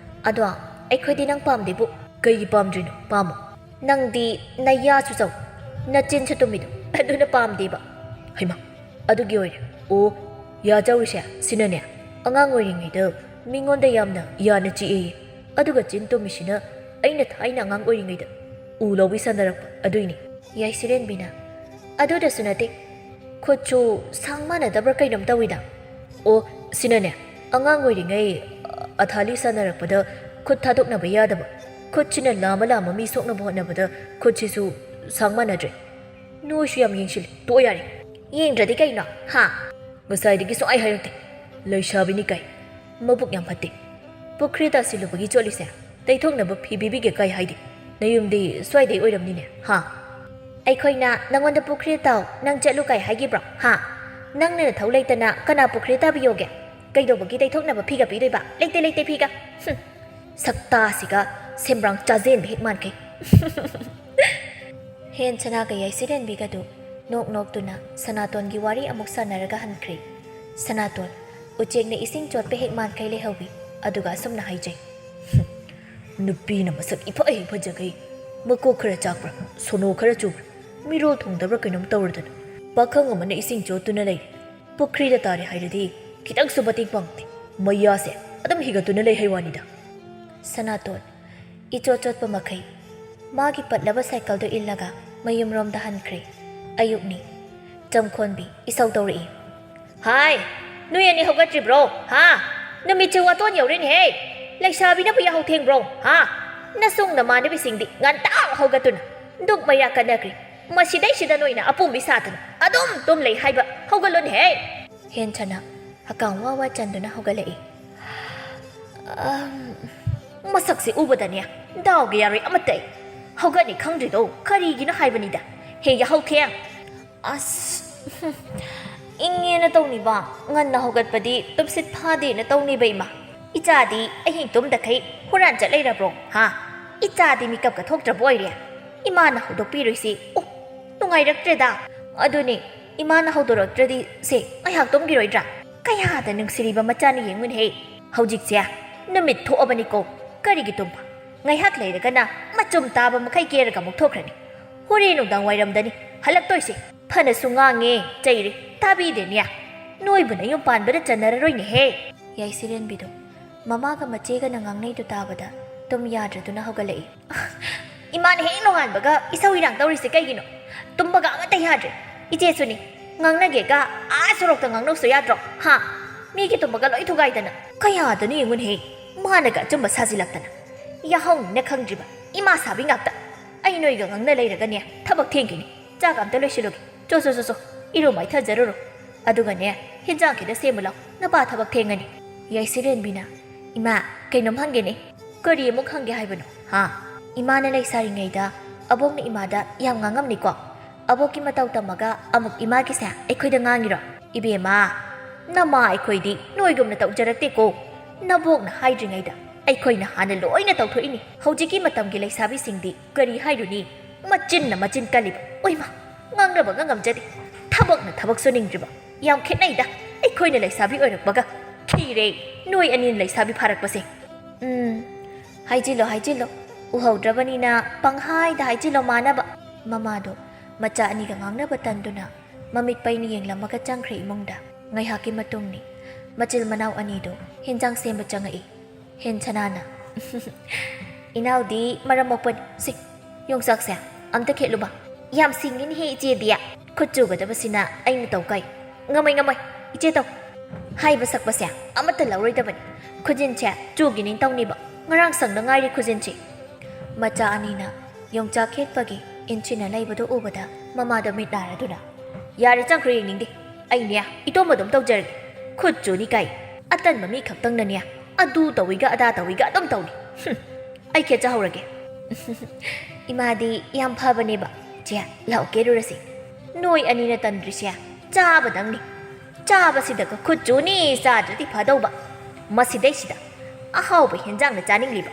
ꯑꯗꯣ ꯑꯩꯈꯣꯏꯗꯤ ꯅꯪ ꯄꯥꯝꯗꯦꯕꯨ꯫" "ꯀꯩꯒꯤ ꯄꯥꯝꯗ꯭ꯔꯤꯅꯣ? ꯄꯥꯝꯃꯣ꯫" "ꯅꯪꯗꯤ ꯅꯌꯥꯁꯨ ꯆꯥꯎ, ꯅꯆꯤꯟꯁꯨ ꯇꯨꯝꯃꯤꯗꯣ, ꯑꯗꯨꯅ ꯄꯥꯝꯗꯦꯕ꯫" "ꯍꯩꯃꯥ, ꯑꯗꯨꯒꯤ ꯑꯣꯏꯔꯦ꯫ ꯑꯣ, ꯌꯥ ꯆꯥꯎꯔꯤꯁꯦ ꯁꯤꯅꯅꯦ, ꯑꯉꯥꯡ ꯑꯣꯏꯔꯤꯉꯩꯗ ꯃꯤꯉꯣꯟꯗ ꯌꯥꯝꯅ ꯌꯥꯅ ꯆꯤꯛꯑꯦꯌꯦ꯫ ꯑꯗꯨꯒ ꯆꯤꯟ ꯇꯨꯝꯃꯤꯁꯤꯅ ꯑꯩꯅ ꯊꯥꯏꯅ ꯑꯉꯥꯡ ꯑꯣꯏꯔꯤꯉꯩꯗ ꯎ ꯂꯧꯕꯤ ꯁꯥꯟꯅꯔꯛꯄ ꯑꯗꯨꯏꯅꯦ꯫" ꯌꯥꯏꯁꯤꯔꯦꯟꯕꯤꯅ, "ꯑꯗꯨꯗꯁꯨ ꯅꯠꯇꯦ, ꯈꯨꯠꯁꯨ ꯁꯥꯡ ꯃꯥꯟꯅꯗꯕ꯭ꯔꯥ ꯀꯩꯅꯣꯝ ꯇꯧꯋꯤꯗ꯫" "ꯑꯣ, ꯁꯤꯅꯅꯦ, ꯑꯉꯥꯡ ꯑꯣꯏꯔꯤꯉꯩ ꯑꯊꯥꯂꯤ ꯁꯥꯟꯅꯔꯛꯄꯗ ꯈꯨꯠ ꯊꯥꯗꯣꯛꯅꯕ ꯌꯥꯗꯕ, ꯈꯨꯠꯁꯤꯅ ꯂꯥꯝꯃ ꯂꯥꯝꯃ ꯃꯤ ꯁꯣꯛꯅꯕ ꯍꯣꯠꯅꯕꯗ ꯈꯨꯠꯁꯤꯁꯨ ꯁꯥꯡ ꯃꯥꯟꯅꯗ꯭ꯔꯦ꯫" "ꯅꯣꯏꯁꯨ ꯌꯥꯝ ꯌꯦꯡꯁꯤꯜꯂꯦ꯫ ꯇꯣꯛꯑꯣ ꯌꯥꯔꯦ꯫" "ꯌꯦꯡꯗ꯭ꯔꯗꯤ ꯀꯩꯅꯣ, ꯍꯥ?" "ꯉꯁꯥꯏꯗꯒꯤ ꯁꯨꯡꯍꯥꯏ ꯍꯥꯏꯔꯛꯇꯦ꯫ ꯂꯩꯁꯥꯕꯤꯅꯤ ꯀꯥꯏ꯫ ꯃꯕꯨꯛ ꯌꯥꯝ ꯐꯠꯇꯦ꯫ ꯄꯨꯈ꯭ꯔꯤ ꯇꯥꯁꯤꯜꯂꯨꯕꯒꯤ ꯆꯣꯠꯂꯤꯁꯦ ꯇꯩꯊꯣꯛꯅꯕ ꯐꯤ ꯄꯤꯕꯤꯒꯦ ꯀꯥꯏ ꯍꯥꯏꯗꯦ꯫ ꯅꯌꯨꯝꯗꯤ ꯁ꯭ꯋꯥꯏꯗꯩ ꯑꯣꯏꯔꯝꯅꯤꯅꯦ, ꯍꯥ?" "ꯑꯩꯈꯣꯏꯅ ꯅꯪꯉꯣꯟꯗ ꯄꯨꯈ꯭ꯔꯤ ꯇꯥꯎ, ꯅꯪ ꯆꯠꯂꯨ ꯀꯥꯏ ꯍꯥꯏꯈꯤꯕ꯭ꯔꯣ, ꯍꯥ? ꯅꯪꯅ ꯅꯊꯧ ꯂꯩꯇꯅ ꯀꯅꯥ ꯄꯨꯈ꯭ꯔꯤ ꯇꯥꯕꯤꯌꯣꯒꯦ? ꯀꯩꯗꯧꯕꯒꯤ ꯇꯩꯊꯣꯛꯅꯕ ꯐꯤꯒ ꯄꯤꯗꯣꯏꯕ? ꯂꯩꯇꯦ, ꯂꯩꯇꯦ ꯐꯤꯒ꯫" ꯍꯨꯝ, ꯁꯛꯇꯥꯁꯤꯒ ꯁꯦꯝꯕ꯭ꯔꯥꯡ ꯆꯥꯖꯦꯟꯕ ꯍꯦꯛ ꯃꯥꯟꯈꯩ꯫ ꯍꯦꯟ ꯁꯅꯥꯒ ꯌꯥꯏꯁꯤꯔꯦꯟꯕꯤꯒꯗꯨ ꯅꯣꯛ ꯅꯣꯛꯇꯨꯅ ꯁꯅꯥꯇꯣꯟꯒꯤ ꯋꯥꯔꯤ ꯑꯃꯨꯛ ꯁꯥꯟꯅꯔꯒ ꯍꯟꯈ꯭ꯔꯦ꯫ ꯁꯅꯥꯇꯣꯟ ꯎꯆꯦꯛꯅ ꯏꯁꯤꯡ ꯆꯣꯠꯄ ꯍꯦꯛ ꯃꯥꯟꯈꯩ ꯂꯩꯍꯧꯋꯤ, ꯑꯗꯨꯒ ꯑꯁꯨꯝꯅ ꯍꯥꯏꯖꯩ, "ꯍꯨꯝ, ꯅꯨꯄꯤꯅ ꯃꯁꯛ ꯏꯐ ꯍꯦꯛ ꯐꯖꯈꯩ, ꯃꯀꯣꯛ ꯈꯔ ꯆꯥꯛꯄ꯭ꯔꯥ, ꯁꯣꯅꯣ ꯈꯔ ꯆꯨꯕ꯭ꯔꯥ, ꯃꯤꯔꯣꯜ ꯊꯨꯡꯗꯕ꯭ꯔꯥ ꯀꯩꯅꯣꯝ ꯇꯧꯔꯗꯅ ꯄꯥꯈꯪ ꯑꯃꯅ ꯏꯁꯤꯡ ꯆꯣꯠꯇꯨꯅ ꯂꯩꯔꯦ꯫ ꯄꯨꯈ꯭ꯔꯤꯗ ꯇꯥꯔꯦ ꯍꯥꯏꯔꯗꯤ ꯈꯤꯇꯪꯁꯨ ꯃꯇꯦꯡ ꯄꯥꯡꯗꯦ꯫ ꯃꯌꯥꯁꯦ ꯑꯗꯨꯝ ꯍꯤꯒꯠꯇꯨꯅ ꯂꯩ ꯍꯥꯏ ꯋꯥꯅꯤꯗ꯫" ꯁꯅꯥꯇꯣꯟ ꯏꯆꯣꯠ ꯆꯣꯠꯄ ꯃꯈꯩ ꯃꯥꯒꯤ ꯄꯠꯂꯕ ꯁꯥꯏꯀꯜꯗꯨ ꯏꯜꯂꯒ ꯃꯌꯨꯝꯔꯣꯝꯗ ꯍꯟꯈ꯭ꯔꯦ꯫ ꯑꯌꯨꯛꯅꯤ꯫ ꯆꯝꯈꯣꯟꯕꯤ ꯏꯁꯧ ꯇꯧꯔꯛꯏ꯫ ꯍꯥꯏ, ꯅꯣꯏ ꯑꯅꯤ ꯍꯧꯒꯠꯇ꯭ꯔꯤꯕ꯭ꯔꯣ? ꯍꯥ? ꯅꯨꯃꯤꯠꯁꯦ ꯋꯥꯇꯣꯟ ꯌꯧꯔꯦꯅꯦꯍꯦ꯫ ꯂꯩꯁꯥꯕꯤꯅꯕꯨ ꯌꯥꯍꯧ ꯊꯦꯡꯕ꯭ꯔꯣ? ꯍꯥ? ꯅꯁꯨꯡ ꯅꯃꯥꯟꯅꯕꯤꯁꯤꯡꯗꯤ ꯉꯟꯇꯥ ꯍꯧꯒꯠꯇꯨꯅ ꯗꯨꯛ ꯃꯩꯔꯥ ꯀꯟꯅꯈ꯭ꯔꯦ꯫ ꯃꯁꯤꯗꯩꯁꯤꯗ ꯅꯣꯏꯅ ꯑꯄꯨꯝꯕꯤ ꯁꯥꯗꯅ ꯑꯗꯨꯝ ꯇꯨꯝ ꯂꯩ ꯍꯥꯏꯕ? ꯍꯧꯒꯠꯂꯨꯅꯦꯍꯦ꯫ ꯍꯦꯟꯁꯅ ꯍꯀꯥꯝ ꯋꯥ ꯋꯥ ꯆꯟꯗꯨꯅ ꯍꯧꯒꯠꯂꯛꯏ꯫ ꯑꯝ, ꯃꯁꯛꯁꯦ ꯎꯕꯗꯅꯦ ꯗꯥꯎꯒ ꯌꯥꯔꯣꯏ ꯑꯃꯠꯇ ꯑꯩ꯫ ꯍꯧꯒꯠꯅꯤ ꯈꯪꯗ꯭ꯔꯤꯗꯣ ꯀꯔꯤꯒꯤꯅꯣ ꯍꯥꯏꯕꯅꯤꯗ꯫ ꯍꯦ ꯌꯥꯍꯧ ꯊꯦꯡ꯫ ꯑꯁ, ꯍꯨꯝ, ꯏꯪꯉꯦꯅ ꯇꯧꯅꯤꯕ, ꯉꯟꯅ ꯍꯧꯒꯠꯄꯗꯤ ꯇꯨꯝꯁꯤꯠ ꯐꯥꯗꯦꯅ ꯇꯧꯅꯤꯕ ꯏꯃꯥ꯫ ꯏꯆꯥꯗꯤ ꯑꯍꯤꯡ ꯇꯨꯝꯗꯈꯩ ꯍꯨꯔꯥꯟ ꯆꯠ ꯂꯩꯔꯕ꯭ꯔꯣ, ꯍꯥ? ꯏꯆꯥꯗꯤ ꯃꯤꯀꯞꯀ ꯊꯣꯛꯇ꯭ꯔꯕ ꯑꯣꯏꯔꯦ꯫ ꯏꯃꯥꯅ ꯍꯧꯗꯣꯛꯄꯤꯔꯣꯏꯁꯤ꯫ ꯑꯣ, ꯅꯨꯡꯉꯥꯏꯔꯛꯇ꯭ꯔꯦꯗ꯫ ꯑꯗꯨꯅꯦ, ꯏꯃꯥꯅ ꯍꯧꯗꯣꯔꯛꯇ꯭ꯔꯗꯤ ꯁꯦ ꯉꯥꯏꯍꯥꯛ ꯇꯨꯝꯈꯤꯔꯣꯏꯗ꯭ꯔꯥ? ꯀꯌꯥꯗ ꯅꯨꯡꯁꯤꯔꯤꯕ ꯃꯆꯥꯅꯤ ꯌꯦꯡꯉꯨꯅꯦꯍꯦ꯫ ꯍꯧꯖꯤꯛꯁꯦ ꯅꯨꯃꯤꯠ ꯊꯣꯛꯑꯕꯅꯤꯀꯣ, ꯀꯔꯤꯒꯤ ꯇꯨꯝꯕ? ꯉꯥꯏꯍꯥꯛ ꯂꯩꯔꯒꯅ ꯃꯆꯨꯝ ꯇꯥꯕ ꯃꯈꯩ ꯀꯦꯔꯒ ꯑꯃꯨꯛ ꯊꯣꯛꯈ꯭ꯔꯅꯤ꯫ ꯍꯣꯔꯦꯟ ꯅꯨꯡꯗꯥꯡ ꯋꯥꯏꯔꯝꯗꯅꯤ ꯍꯜꯂꯛꯇꯣꯏꯁꯦ꯫ ꯐꯅꯁꯨ ꯉꯥꯡꯉꯦ, ꯆꯩꯔꯦ, ꯇꯥꯕꯤꯗꯦꯅꯦ꯫ ꯅꯣꯏꯕꯨ ꯅꯌꯨꯝ ꯄꯥꯟꯕꯗ ꯆꯟꯅꯔꯔꯣꯏꯅꯦꯍꯦ꯫ ꯌꯥꯏꯁꯤꯔꯦꯟꯕꯤꯗꯣ ꯃꯃꯥꯒ ꯃꯆꯦꯒꯅ ꯉꯥꯡꯅꯩꯗꯨ ꯇꯥꯕꯗ ꯇꯨꯝ ꯌꯥꯗ꯭ꯔꯗꯨꯅ ꯍꯧꯒꯠꯂꯛꯏ꯫ ꯏꯃꯥꯅ ꯍꯦꯛ ꯅꯣꯡꯉꯥꯟꯕꯒ ꯏꯁꯧ ꯏꯔꯥꯡ ꯇꯧꯔꯤꯁꯦ ꯀꯩꯒꯤꯅꯣ? ꯇꯨꯝꯕꯒ ꯑꯃꯠꯇ ꯌꯥꯗ꯭ꯔꯦ꯫ ꯏꯆꯦꯁꯨꯅꯤ, ꯉꯥꯡꯅꯒꯦꯒ ꯑꯥ ꯁꯣꯔꯣꯛꯇ ꯉꯥꯡꯅꯧꯁꯨ ꯌꯥꯗ꯭ꯔꯣ? ꯍꯥ? ꯃꯤꯒꯤ ꯇꯨꯝꯕꯒ ꯂꯣꯏ ꯊꯨꯒꯥꯏꯗꯅ꯫ ꯀꯌꯥꯗꯅꯣ ꯌꯦꯡꯉꯨꯅꯦꯍꯦ, ꯃꯥꯅꯒ ꯑꯆꯨꯝꯕ ꯁꯥꯖꯤꯜꯂꯛꯇꯅ꯫ ꯌꯥꯍꯧꯅꯤꯅ ꯈꯪꯗ꯭ꯔꯤꯕ ꯏꯃꯥ ꯁꯥꯕꯤ ꯉꯥꯛꯇ꯫ ꯑꯩ ꯅꯣꯏꯒ ꯉꯥꯡꯅ ꯂꯩꯔꯒꯅꯦ ꯊꯕꯛ ꯊꯦꯡꯈꯤꯅꯤ꯫ ꯆꯥꯛ ꯑꯝꯇ ꯂꯣꯏꯁꯤꯜꯂꯨꯒꯦ꯫ ꯆꯣ, ꯆꯣ, ꯆꯣ, ꯆꯣ꯫ ꯏꯔꯨ ꯃꯥꯏꯊꯖꯔꯨꯔꯣ꯫ ꯑꯗꯨꯒꯅꯦ, ꯍꯤꯟꯖꯥꯡ ꯈꯤꯇ ꯁꯦꯝꯃꯨ ꯂꯥꯎ꯫ ꯅꯄꯥ ꯊꯕꯛ ꯊꯦꯡꯉꯅꯤ꯫ ꯌꯥꯏꯁꯤꯔꯦꯟꯕꯤꯅ, "ꯏꯃꯥ, ꯀꯩꯅꯣꯝ ꯍꯪꯒꯦꯅꯦ?" "ꯀꯔꯤ ꯑꯃꯨꯛ ꯍꯪꯒꯦ ꯍꯥꯏꯕꯅꯣ, ꯍꯥ?" "ꯏꯃꯥꯅ ꯂꯩꯁꯥꯔꯤꯉꯩꯗ ꯑꯕꯣꯛꯅ ꯏꯃꯥꯗ ꯌꯥꯝ ꯉꯥꯡꯉꯝꯅꯤꯀꯣ? ꯑꯕꯣꯛꯀꯤ ꯃꯇꯧ ꯇꯝꯃꯒ ꯑꯃꯨꯛ ꯏꯃꯥꯒꯤꯁꯦ ꯑꯩꯈꯣꯏꯗ ꯉꯥꯡꯉꯤꯔꯣ?" "ꯏꯕꯦꯝꯃ, ꯅꯃꯥ ꯑꯩꯈꯣꯏꯗꯤ ꯅꯣꯏꯒꯨꯝꯅ ꯇꯧꯖꯔꯛꯇꯦꯀꯣ꯫ ꯅꯕꯣꯛꯅ ꯍꯥꯏꯗ꯭ꯔꯤꯉꯩꯗ ꯑꯩꯈꯣꯏꯅ ꯍꯥꯟꯅ ꯂꯣꯏꯅ ꯇꯧꯊꯣꯛꯏꯅꯤ꯫ ꯍꯧꯖꯤꯛꯀꯤ ꯃꯇꯝꯒꯤ ꯂꯩꯁꯥꯕꯤꯁꯤꯡꯗꯤ ꯀꯔꯤ ꯍꯥꯏꯔꯨꯅꯤ? ꯃꯆꯤꯟꯅ ꯃꯆꯤꯟ ꯀꯜꯂꯤꯕ꯫ ꯑꯣꯏꯃꯥ, ꯉꯥꯡꯅꯕꯒ ꯉꯝꯖꯗꯦ꯫ ꯊꯕꯛꯅ ꯊꯕꯛ ꯁꯨꯅꯤꯡꯗ꯭ꯔꯤꯕ꯫ ꯌꯥꯝ ꯈꯦꯠꯅꯩꯗ ꯑꯩꯈꯣꯏꯅ ꯂꯩꯁꯥꯕꯤ ꯑꯣꯏꯔꯛꯄꯒ꯫ ꯈꯤꯔꯦ ꯅꯣꯏ ꯑꯅꯤꯅ ꯂꯩꯁꯥꯕꯤ ꯐꯥꯔꯛꯄꯁꯦ꯫ ꯎꯝ, ꯍꯥꯏꯖꯤꯜꯂꯣ, ꯍꯥꯏꯖꯤꯜꯂꯣ꯫ ꯎꯍꯧꯗ꯭ꯔꯕꯅꯤꯅ ꯄꯪꯍꯥꯏꯗ ꯍꯥꯏꯖꯤꯜꯂꯣ ꯃꯥꯅꯕ꯫ ꯃꯃꯥꯗꯣ ꯃꯆꯥ ꯑꯅꯤꯒ ꯉꯥꯡꯅꯕ ꯇꯟꯗꯨꯅ ꯃꯃꯤꯠ ꯄꯩꯅ ꯌꯦꯡꯂꯝꯃꯒ ꯆꯪꯈ꯭ꯔꯦ ꯏꯃꯨꯡꯗ꯫ ꯉꯥꯏꯍꯥꯛꯀꯤ ꯃꯇꯨꯡꯅꯤ ꯃꯆꯤꯜ ꯃꯅꯥꯎ ꯑꯅꯤꯗꯣ ꯍꯦꯟꯖꯥꯡ ꯁꯦꯝꯕ ꯆꯪꯉꯛꯏ꯫ ꯍꯦꯟꯁꯅꯥꯅ, "ꯏꯅꯥꯎꯗꯤ ꯃꯔꯝ ꯃꯣꯛꯄꯅꯤ꯫ ꯁꯤ, ꯌꯣꯡꯆꯥꯛꯁꯦ ꯑꯝꯇ ꯈꯦꯠꯂꯨꯕ꯫ ꯌꯥꯝ ꯁꯤꯡꯉꯤꯅꯦꯍꯦ ꯏꯆꯦꯗꯤ꯫ ꯈꯨꯠ ꯆꯨꯒꯗꯕꯁꯤꯅ ꯑꯩꯅ ꯇꯧ ꯀꯥꯏ꯫ ꯉꯝꯃꯣꯏ, ꯉꯝꯃꯣꯏ꯫ ꯏꯆꯦ ꯇꯧ꯫ ꯍꯥꯏꯕ ꯁꯛꯄꯁꯦ ꯑꯃꯠꯇ ꯂꯧꯔꯣꯏꯗꯕꯅꯤ꯫ ꯈꯨꯖꯤꯟꯁꯦ ꯆꯨꯒꯤ ꯅꯤꯡꯇꯧꯅꯤꯕ꯫ ꯉꯔꯥꯡ ꯁꯪꯗ ꯉꯥꯏꯔꯤ ꯈꯨꯖꯤꯟꯁꯤ꯫ ꯃꯆꯥ ꯑꯅꯤꯅ ꯌꯣꯡꯆꯥꯛ ꯈꯦꯠꯄꯒꯤ ꯏꯟꯁꯤꯟꯅ ꯂꯩꯕꯗꯨ ꯎꯕꯗ ꯃꯃꯥꯗꯣ ꯃꯤꯠ ꯅꯥꯔꯗꯨꯅ, "ꯌꯥꯔꯦ, ꯆꯪꯈ꯭ꯔꯣ, ꯌꯦꯡꯅꯤꯡꯗꯦ꯫ ꯑꯩꯅꯦ ꯏꯇꯣꯝ ꯑꯗꯨꯝ ꯇꯧꯖꯔꯒꯦ꯫ ꯈꯨꯠ ꯆꯨꯅꯤ ꯀꯥꯏ꯫ ꯑꯇꯟꯕ ꯃꯤ ꯈꯛꯇꯪꯅꯅꯦ ꯑꯗꯨ ꯇꯧꯏꯒ ꯑꯗꯥ ꯇꯧꯏꯒ ꯑꯗꯨꯝ ꯇꯧꯅꯤ꯫ ꯍꯨꯝ, ꯑꯩ ꯈꯦꯠꯆꯍꯧꯔꯒꯦ꯫" ꯏꯃꯥꯗꯤ ꯌꯥꯝ ꯐꯕꯅꯦꯕ꯫ "ꯆꯦ, ꯂꯥꯛꯑꯣ, ꯀꯦꯔꯨꯔꯁꯤ꯫ ꯅꯣꯏ ꯑꯅꯤꯅ ꯇꯟꯗ꯭ꯔꯤꯁꯦ ꯆꯥꯕꯗꯪꯅꯤ꯫ ꯆꯥꯕꯁꯤꯗꯒ ꯈꯨꯠ ꯆꯨꯅꯤ ꯆꯥꯗ꯭ꯔꯗꯤ ꯐꯗꯧꯕ꯫ ꯃꯁꯤꯗꯩꯁꯤꯗ ꯑꯍꯥꯎꯕ ꯍꯦꯟꯖꯥꯡꯅ ꯆꯥꯅꯤꯡꯂꯤꯕ꯫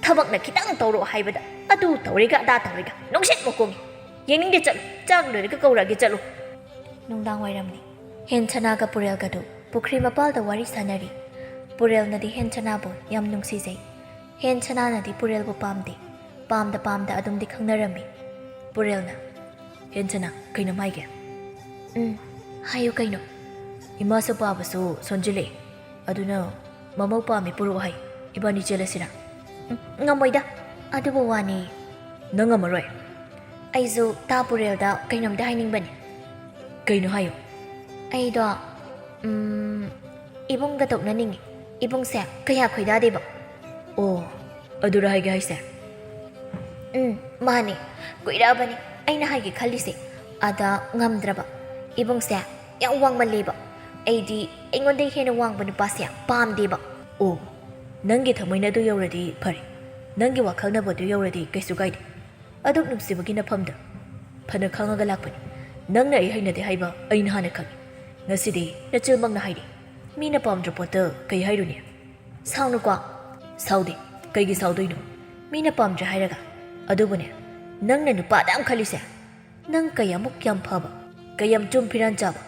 ꯊꯕꯛꯅ ꯈꯤꯇꯪ ꯇꯧꯔꯛꯑꯣ ꯍꯥꯏꯕꯗ ꯑꯗꯨ ꯇꯧꯔꯦꯒ ꯑꯗꯥ ꯇꯧꯔꯦꯒ꯫ ꯅꯨꯡꯁꯤꯠ ꯃꯈꯣꯡꯉꯤ꯫ ꯌꯦꯡꯅꯤꯡꯗꯦ, ꯆꯠꯂꯨ꯫ ꯆꯥꯛ ꯂꯣꯏꯔꯒ ꯀꯧꯔꯛꯑꯒꯦ, ꯆꯠꯂꯨ꯫" ꯅꯨꯡꯗꯥꯡ ꯋꯥꯏꯔꯝꯅꯤ꯫ ꯍꯦꯟꯁꯅꯥꯒ ꯄꯨꯔꯦꯜꯒꯗꯨ ꯄꯨꯈ꯭ꯔꯤ ꯃꯄꯥꯜꯗ ꯋꯥꯔꯤ ꯁꯥꯟꯅꯔꯤ꯫ ꯄꯨꯔꯦꯜꯅꯗꯤ ꯍꯦꯟꯁꯅꯥꯕꯨ ꯌꯥꯝ ꯅꯨꯡꯁꯤꯖꯩ꯫ ꯍꯦꯟꯁꯅꯥꯅꯗꯤ ꯄꯨꯔꯦꯜꯕꯨ ꯄꯥꯝꯗꯦ꯫ ꯄꯥꯝꯗ ꯄꯥꯝꯗ ꯑꯗꯨꯝꯗꯤ ꯈꯪꯅꯔꯝꯃꯤ꯫ ꯄꯨꯔꯦꯜꯅ, "ꯍꯦꯟꯁꯅꯥ, ꯀꯩꯅꯣꯝ ꯍꯥꯏꯒꯦ꯫" "ꯎꯝ, ꯍꯥꯏꯌꯨ ꯀꯩꯅꯣ꯫" "ꯏꯃꯥꯁꯨ ꯄꯥꯕꯁꯨ ꯁꯣꯟꯖꯤꯜꯂꯛꯑꯦ꯫ ꯑꯗꯨꯅ ꯃꯃꯧ ꯄꯥꯝꯃꯤ ꯄꯨꯔꯛꯑꯣ ꯍꯥꯏ꯫ ꯏꯕꯥꯅꯤ ꯆꯦꯜꯂꯁꯤꯔꯥ?" "ꯎꯝ, ꯉꯝꯃꯣꯏꯗ꯫ ꯑꯗꯨꯕꯨ ꯋꯥꯅꯤ꯫" "ꯅꯪ ꯉꯝꯃꯔꯣꯏ?" "ꯑꯩꯁꯨ ꯇꯥ ꯄꯨꯔꯦꯜꯗ ꯀꯩꯅꯣꯝꯇ ꯍꯥꯏꯅꯤꯡꯕꯅꯤ꯫" "ꯀꯩꯅꯣ ꯍꯥꯏꯌꯨ꯫" "ꯑꯩꯗꯣ, ꯎꯝ, ꯏꯕꯨꯡꯒ ꯇꯣꯛꯅꯅꯤꯡꯉꯤ꯫ ꯏꯕꯨꯡꯁꯦ ꯀꯌꯥ ꯈꯣꯏꯗꯥꯗꯦꯕ꯫" "ꯑꯣ, ꯑꯗꯨꯔ ꯍꯥꯏꯒꯦ ꯍꯥꯏꯁꯦ?" "ꯎꯝ, ꯃꯥꯅꯦ꯫ ꯀꯨꯏꯔꯛꯑꯕꯅꯤ ꯑꯩꯅ ꯍꯥꯏꯒꯦ ꯈꯜꯂꯤꯁꯦ꯫ ꯑꯗ ꯉꯝꯗ꯭ꯔꯕ꯫ ꯏꯕꯨꯡꯁꯦ ꯌꯥꯝ ꯋꯥꯡꯃꯜꯂꯦꯕ꯫ ꯑꯩꯗꯤ ꯑꯩꯉꯣꯟꯗꯒꯤ ꯍꯦꯟꯅ ꯋꯥꯡꯕ ꯅꯨꯄꯥꯁꯦ ꯄꯥꯝꯗꯦꯕ꯫" "ꯑꯣ, ꯅꯪꯒꯤ ꯊꯃꯣꯏꯅ ꯑꯗꯨ ꯌꯧꯔꯗꯤ ꯐꯔꯦ꯫ ꯅꯪꯒꯤ ꯋꯥꯈꯜꯅꯕꯨ ꯑꯗꯨ ꯌꯧꯔꯗꯤ ꯀꯩꯁꯨ ꯀꯥꯏꯗꯦ꯫ ꯑꯗꯨꯛ ꯅꯨꯡꯁꯤꯕꯒꯤ ꯅꯐꯝꯗ ꯐꯅ ꯈꯪꯉꯒ ꯂꯥꯛꯄꯅꯤ꯫ ꯅꯪꯅ ꯑꯩ ꯍꯩꯅꯗꯦ ꯍꯥꯏꯕ ꯑꯩꯅ ꯍꯥꯟꯅ ꯈꯪꯉꯤ꯫ ꯉꯁꯤꯗꯤ ꯅꯆꯤꯟꯃꯛꯅ ꯍꯥꯏꯔꯤ꯫ ꯃꯤꯅ ꯄꯥꯝꯗ꯭ꯔ ꯄꯣꯠꯇ ꯀꯩ ꯍꯥꯏꯔꯨꯅꯤ?" "ꯁꯥꯎꯅꯨꯀꯣ꯫" "ꯁꯥꯎꯗꯦ꯫ ꯀꯩꯒꯤ ꯁꯥꯎꯗꯣꯏꯅꯣ? ꯃꯤꯅ ꯄꯥꯝꯗ꯭ꯔꯦ ꯍꯥꯏꯔꯒ꯫ ꯑꯗꯨꯕꯨꯅꯦ, ꯅꯪꯅ ꯅꯨꯄꯥ ꯑꯗꯥꯝ ꯈꯜꯂꯤꯁꯦ, ꯅꯪ ꯀꯌꯥꯃꯨꯛ ꯌꯥꯝ ꯐꯕ, ꯀꯌꯥꯝ ꯆꯨꯝ ꯐꯤꯔꯥꯟ ꯆꯥꯕ,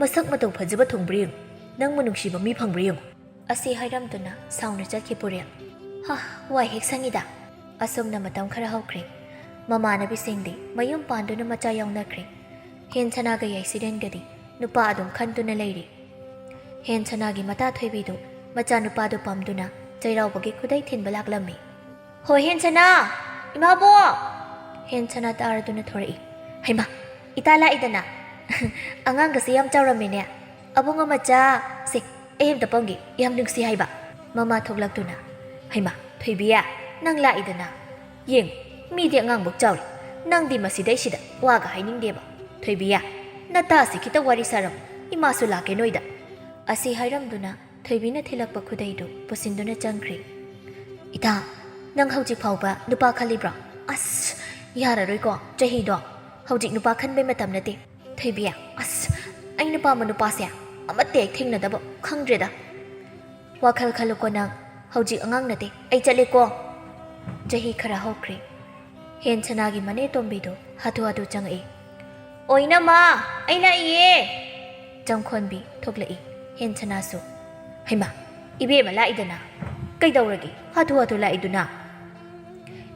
ꯃꯁꯛ ꯃꯇꯧ ꯐꯖꯕ ꯊꯨꯡꯕ꯭ꯔꯥ ꯌꯦꯡꯉꯨ꯫ ꯅꯪꯕꯨ ꯅꯨꯡꯁꯤꯕ ꯃꯤ ꯐꯪꯕ꯭ꯔꯥ ꯌꯦꯡꯉꯨ꯫" ꯑꯁꯤ ꯍꯥꯏꯔꯝꯗꯨꯅ ꯁꯥꯎꯅ ꯆꯠꯈꯤ ꯄꯨꯔꯦꯜ꯫ ꯍꯥ, ꯋꯥꯏ ꯍꯦꯛ ꯁꯪꯉꯤꯗ꯫ ꯑꯁꯨꯝꯅ ꯃꯇꯝ ꯈꯔ ꯍꯧꯈ꯭ꯔꯦ꯫ ꯃꯃꯥꯟꯅꯕꯤꯁꯤꯡꯗꯤ ꯃꯌꯨꯝ ꯄꯥꯟꯗꯨꯅ ꯃꯆꯥ ꯌꯥꯎꯅꯈ꯭ꯔꯦ꯫ ꯍꯦꯟꯁꯅꯥꯒ ꯌꯥꯏꯁꯤꯔꯦꯟꯒꯗꯤ ꯅꯨꯄꯥ ꯑꯗꯨꯝ ꯈꯟꯗꯨꯅ ꯂꯩꯔꯤ꯫ ꯍꯦꯟꯁꯅꯥꯒꯤ ꯃꯇꯥ ꯊꯣꯏꯕꯤꯗꯨ ꯃꯆꯥꯅꯨꯄꯥꯗꯨ ꯄꯥꯝꯗꯨꯅ ꯆꯩꯔꯥꯎꯕꯒꯤ ꯈꯨꯗꯩ ꯊꯤꯟꯕ ꯂꯥꯛꯂꯝꯃꯤ꯫ "ꯍꯣ ꯍꯦꯟꯁꯅꯥ! ꯏꯃꯥꯕꯣꯛ!" ꯍꯦꯟꯁꯅꯥ ꯇꯥꯔꯗꯨꯅ ꯊꯣꯔꯛꯏ꯫ "ꯍꯩꯃꯥ, ꯏꯇꯥ ꯂꯥꯛꯏꯗꯅ꯫ ꯑꯉꯥꯡꯒꯁꯦ ꯌꯥꯝ ꯆꯥꯎꯔꯝꯃꯦꯅꯦ꯫ "ꯑꯕꯨꯡꯉꯣ ꯃꯆꯥ, ꯁꯦ, ꯑꯩ ꯑꯝꯇ ꯄꯝꯒꯦ, ꯌꯥꯝ ꯅꯨꯡꯁꯤ ꯍꯥꯏꯕ"꯫ ꯃꯃꯥ ꯊꯣꯛꯂꯛꯇꯨꯅ, "ꯍꯩꯃꯥ, ꯊꯣꯏꯕꯤ, ꯅꯪ ꯂꯥꯛꯏꯗꯅ꯫ ꯌꯦꯡ, ꯃꯤꯗꯤ ꯑꯉꯥꯡꯕꯧ ꯆꯥꯎꯔꯦ, ꯅꯪꯗꯤ ꯃꯁꯤꯗꯩꯁꯤꯗ ꯋꯥꯒ ꯍꯥꯏꯅꯤꯡꯗꯦꯕ꯫ ꯊꯣꯏꯕꯤ, ꯅꯇꯥꯁꯤ ꯈꯤꯇ ꯋꯥꯔꯤ ꯁꯥꯔꯝꯃꯨ, ꯏꯃꯥꯁꯨ ꯂꯥꯛꯀꯦ ꯅꯣꯏꯗ"꯫ ꯑꯁꯤ ꯍꯥꯏꯔꯝꯗꯨꯅ ꯊꯣꯏꯕꯤꯅ ꯊꯤꯜꯂꯛꯄ ꯈꯨꯗꯩꯗꯨ ꯄꯨꯁꯤꯟꯗꯨꯅ ꯆꯪꯈ꯭ꯔꯦ꯫ "ꯏꯇꯥ, ꯅꯪ ꯍꯧꯖꯤꯛ ꯐꯥꯎꯕ ꯅꯨꯄꯥ ꯈꯜꯂꯤꯕ꯭ꯔꯣ?" "ꯑꯁ, ꯌꯥꯔꯔꯣꯏꯀꯣ, ꯆꯍꯤꯗꯣ꯫ ꯍꯧꯖꯤꯛ ꯅꯨꯄꯥ ꯈꯟꯕꯩ ꯃꯇꯝ ꯅꯠꯇꯦ꯫ ꯊꯣꯏꯕꯤ, ꯑꯁ, ꯑꯩꯅ ꯄꯥꯝꯕ ꯅꯨꯄꯥꯁꯦ ꯑꯃꯠꯇ ꯍꯦꯛ ꯊꯦꯡꯅꯗꯕ, ꯈꯪꯗ꯭ꯔꯦꯗ"꯫ "ꯋꯥꯈꯜ ꯈꯜꯂꯨꯀꯣ ꯅꯪ, ꯍꯧꯖꯤꯛ ꯑꯉꯥꯡ ꯅꯠꯇꯦ, ꯑꯩ ꯆꯠꯂꯦꯀꯣ"꯫ ꯆꯍꯤ ꯈꯔ ꯍꯧꯈ꯭ꯔꯦ꯫ ꯍꯦꯟꯁꯅꯥꯒꯤ ꯃꯅꯦ ꯇꯣꯝꯕꯤꯗꯨ ꯍꯥꯊꯨ ꯍꯥꯊꯨ ꯆꯪꯉꯛꯏ꯫ "ꯑꯣ ꯏꯅꯝꯃ, ꯑꯩ ꯂꯥꯛꯏꯌꯦ"꯫ ꯆꯪꯈꯣꯟꯕꯤ ꯊꯣꯛꯂꯛꯏ꯫ ꯍꯦꯟꯁꯅꯥꯁꯨ, "ꯍꯩꯃꯥ, ꯏꯕꯦꯝꯃ ꯂꯥꯛꯏꯗꯅ꯫ ꯀꯩꯗꯧꯔꯒꯦ ꯍꯥꯊꯨ ꯍꯥꯊꯨ ꯂꯥꯛꯏꯗꯨꯅ?"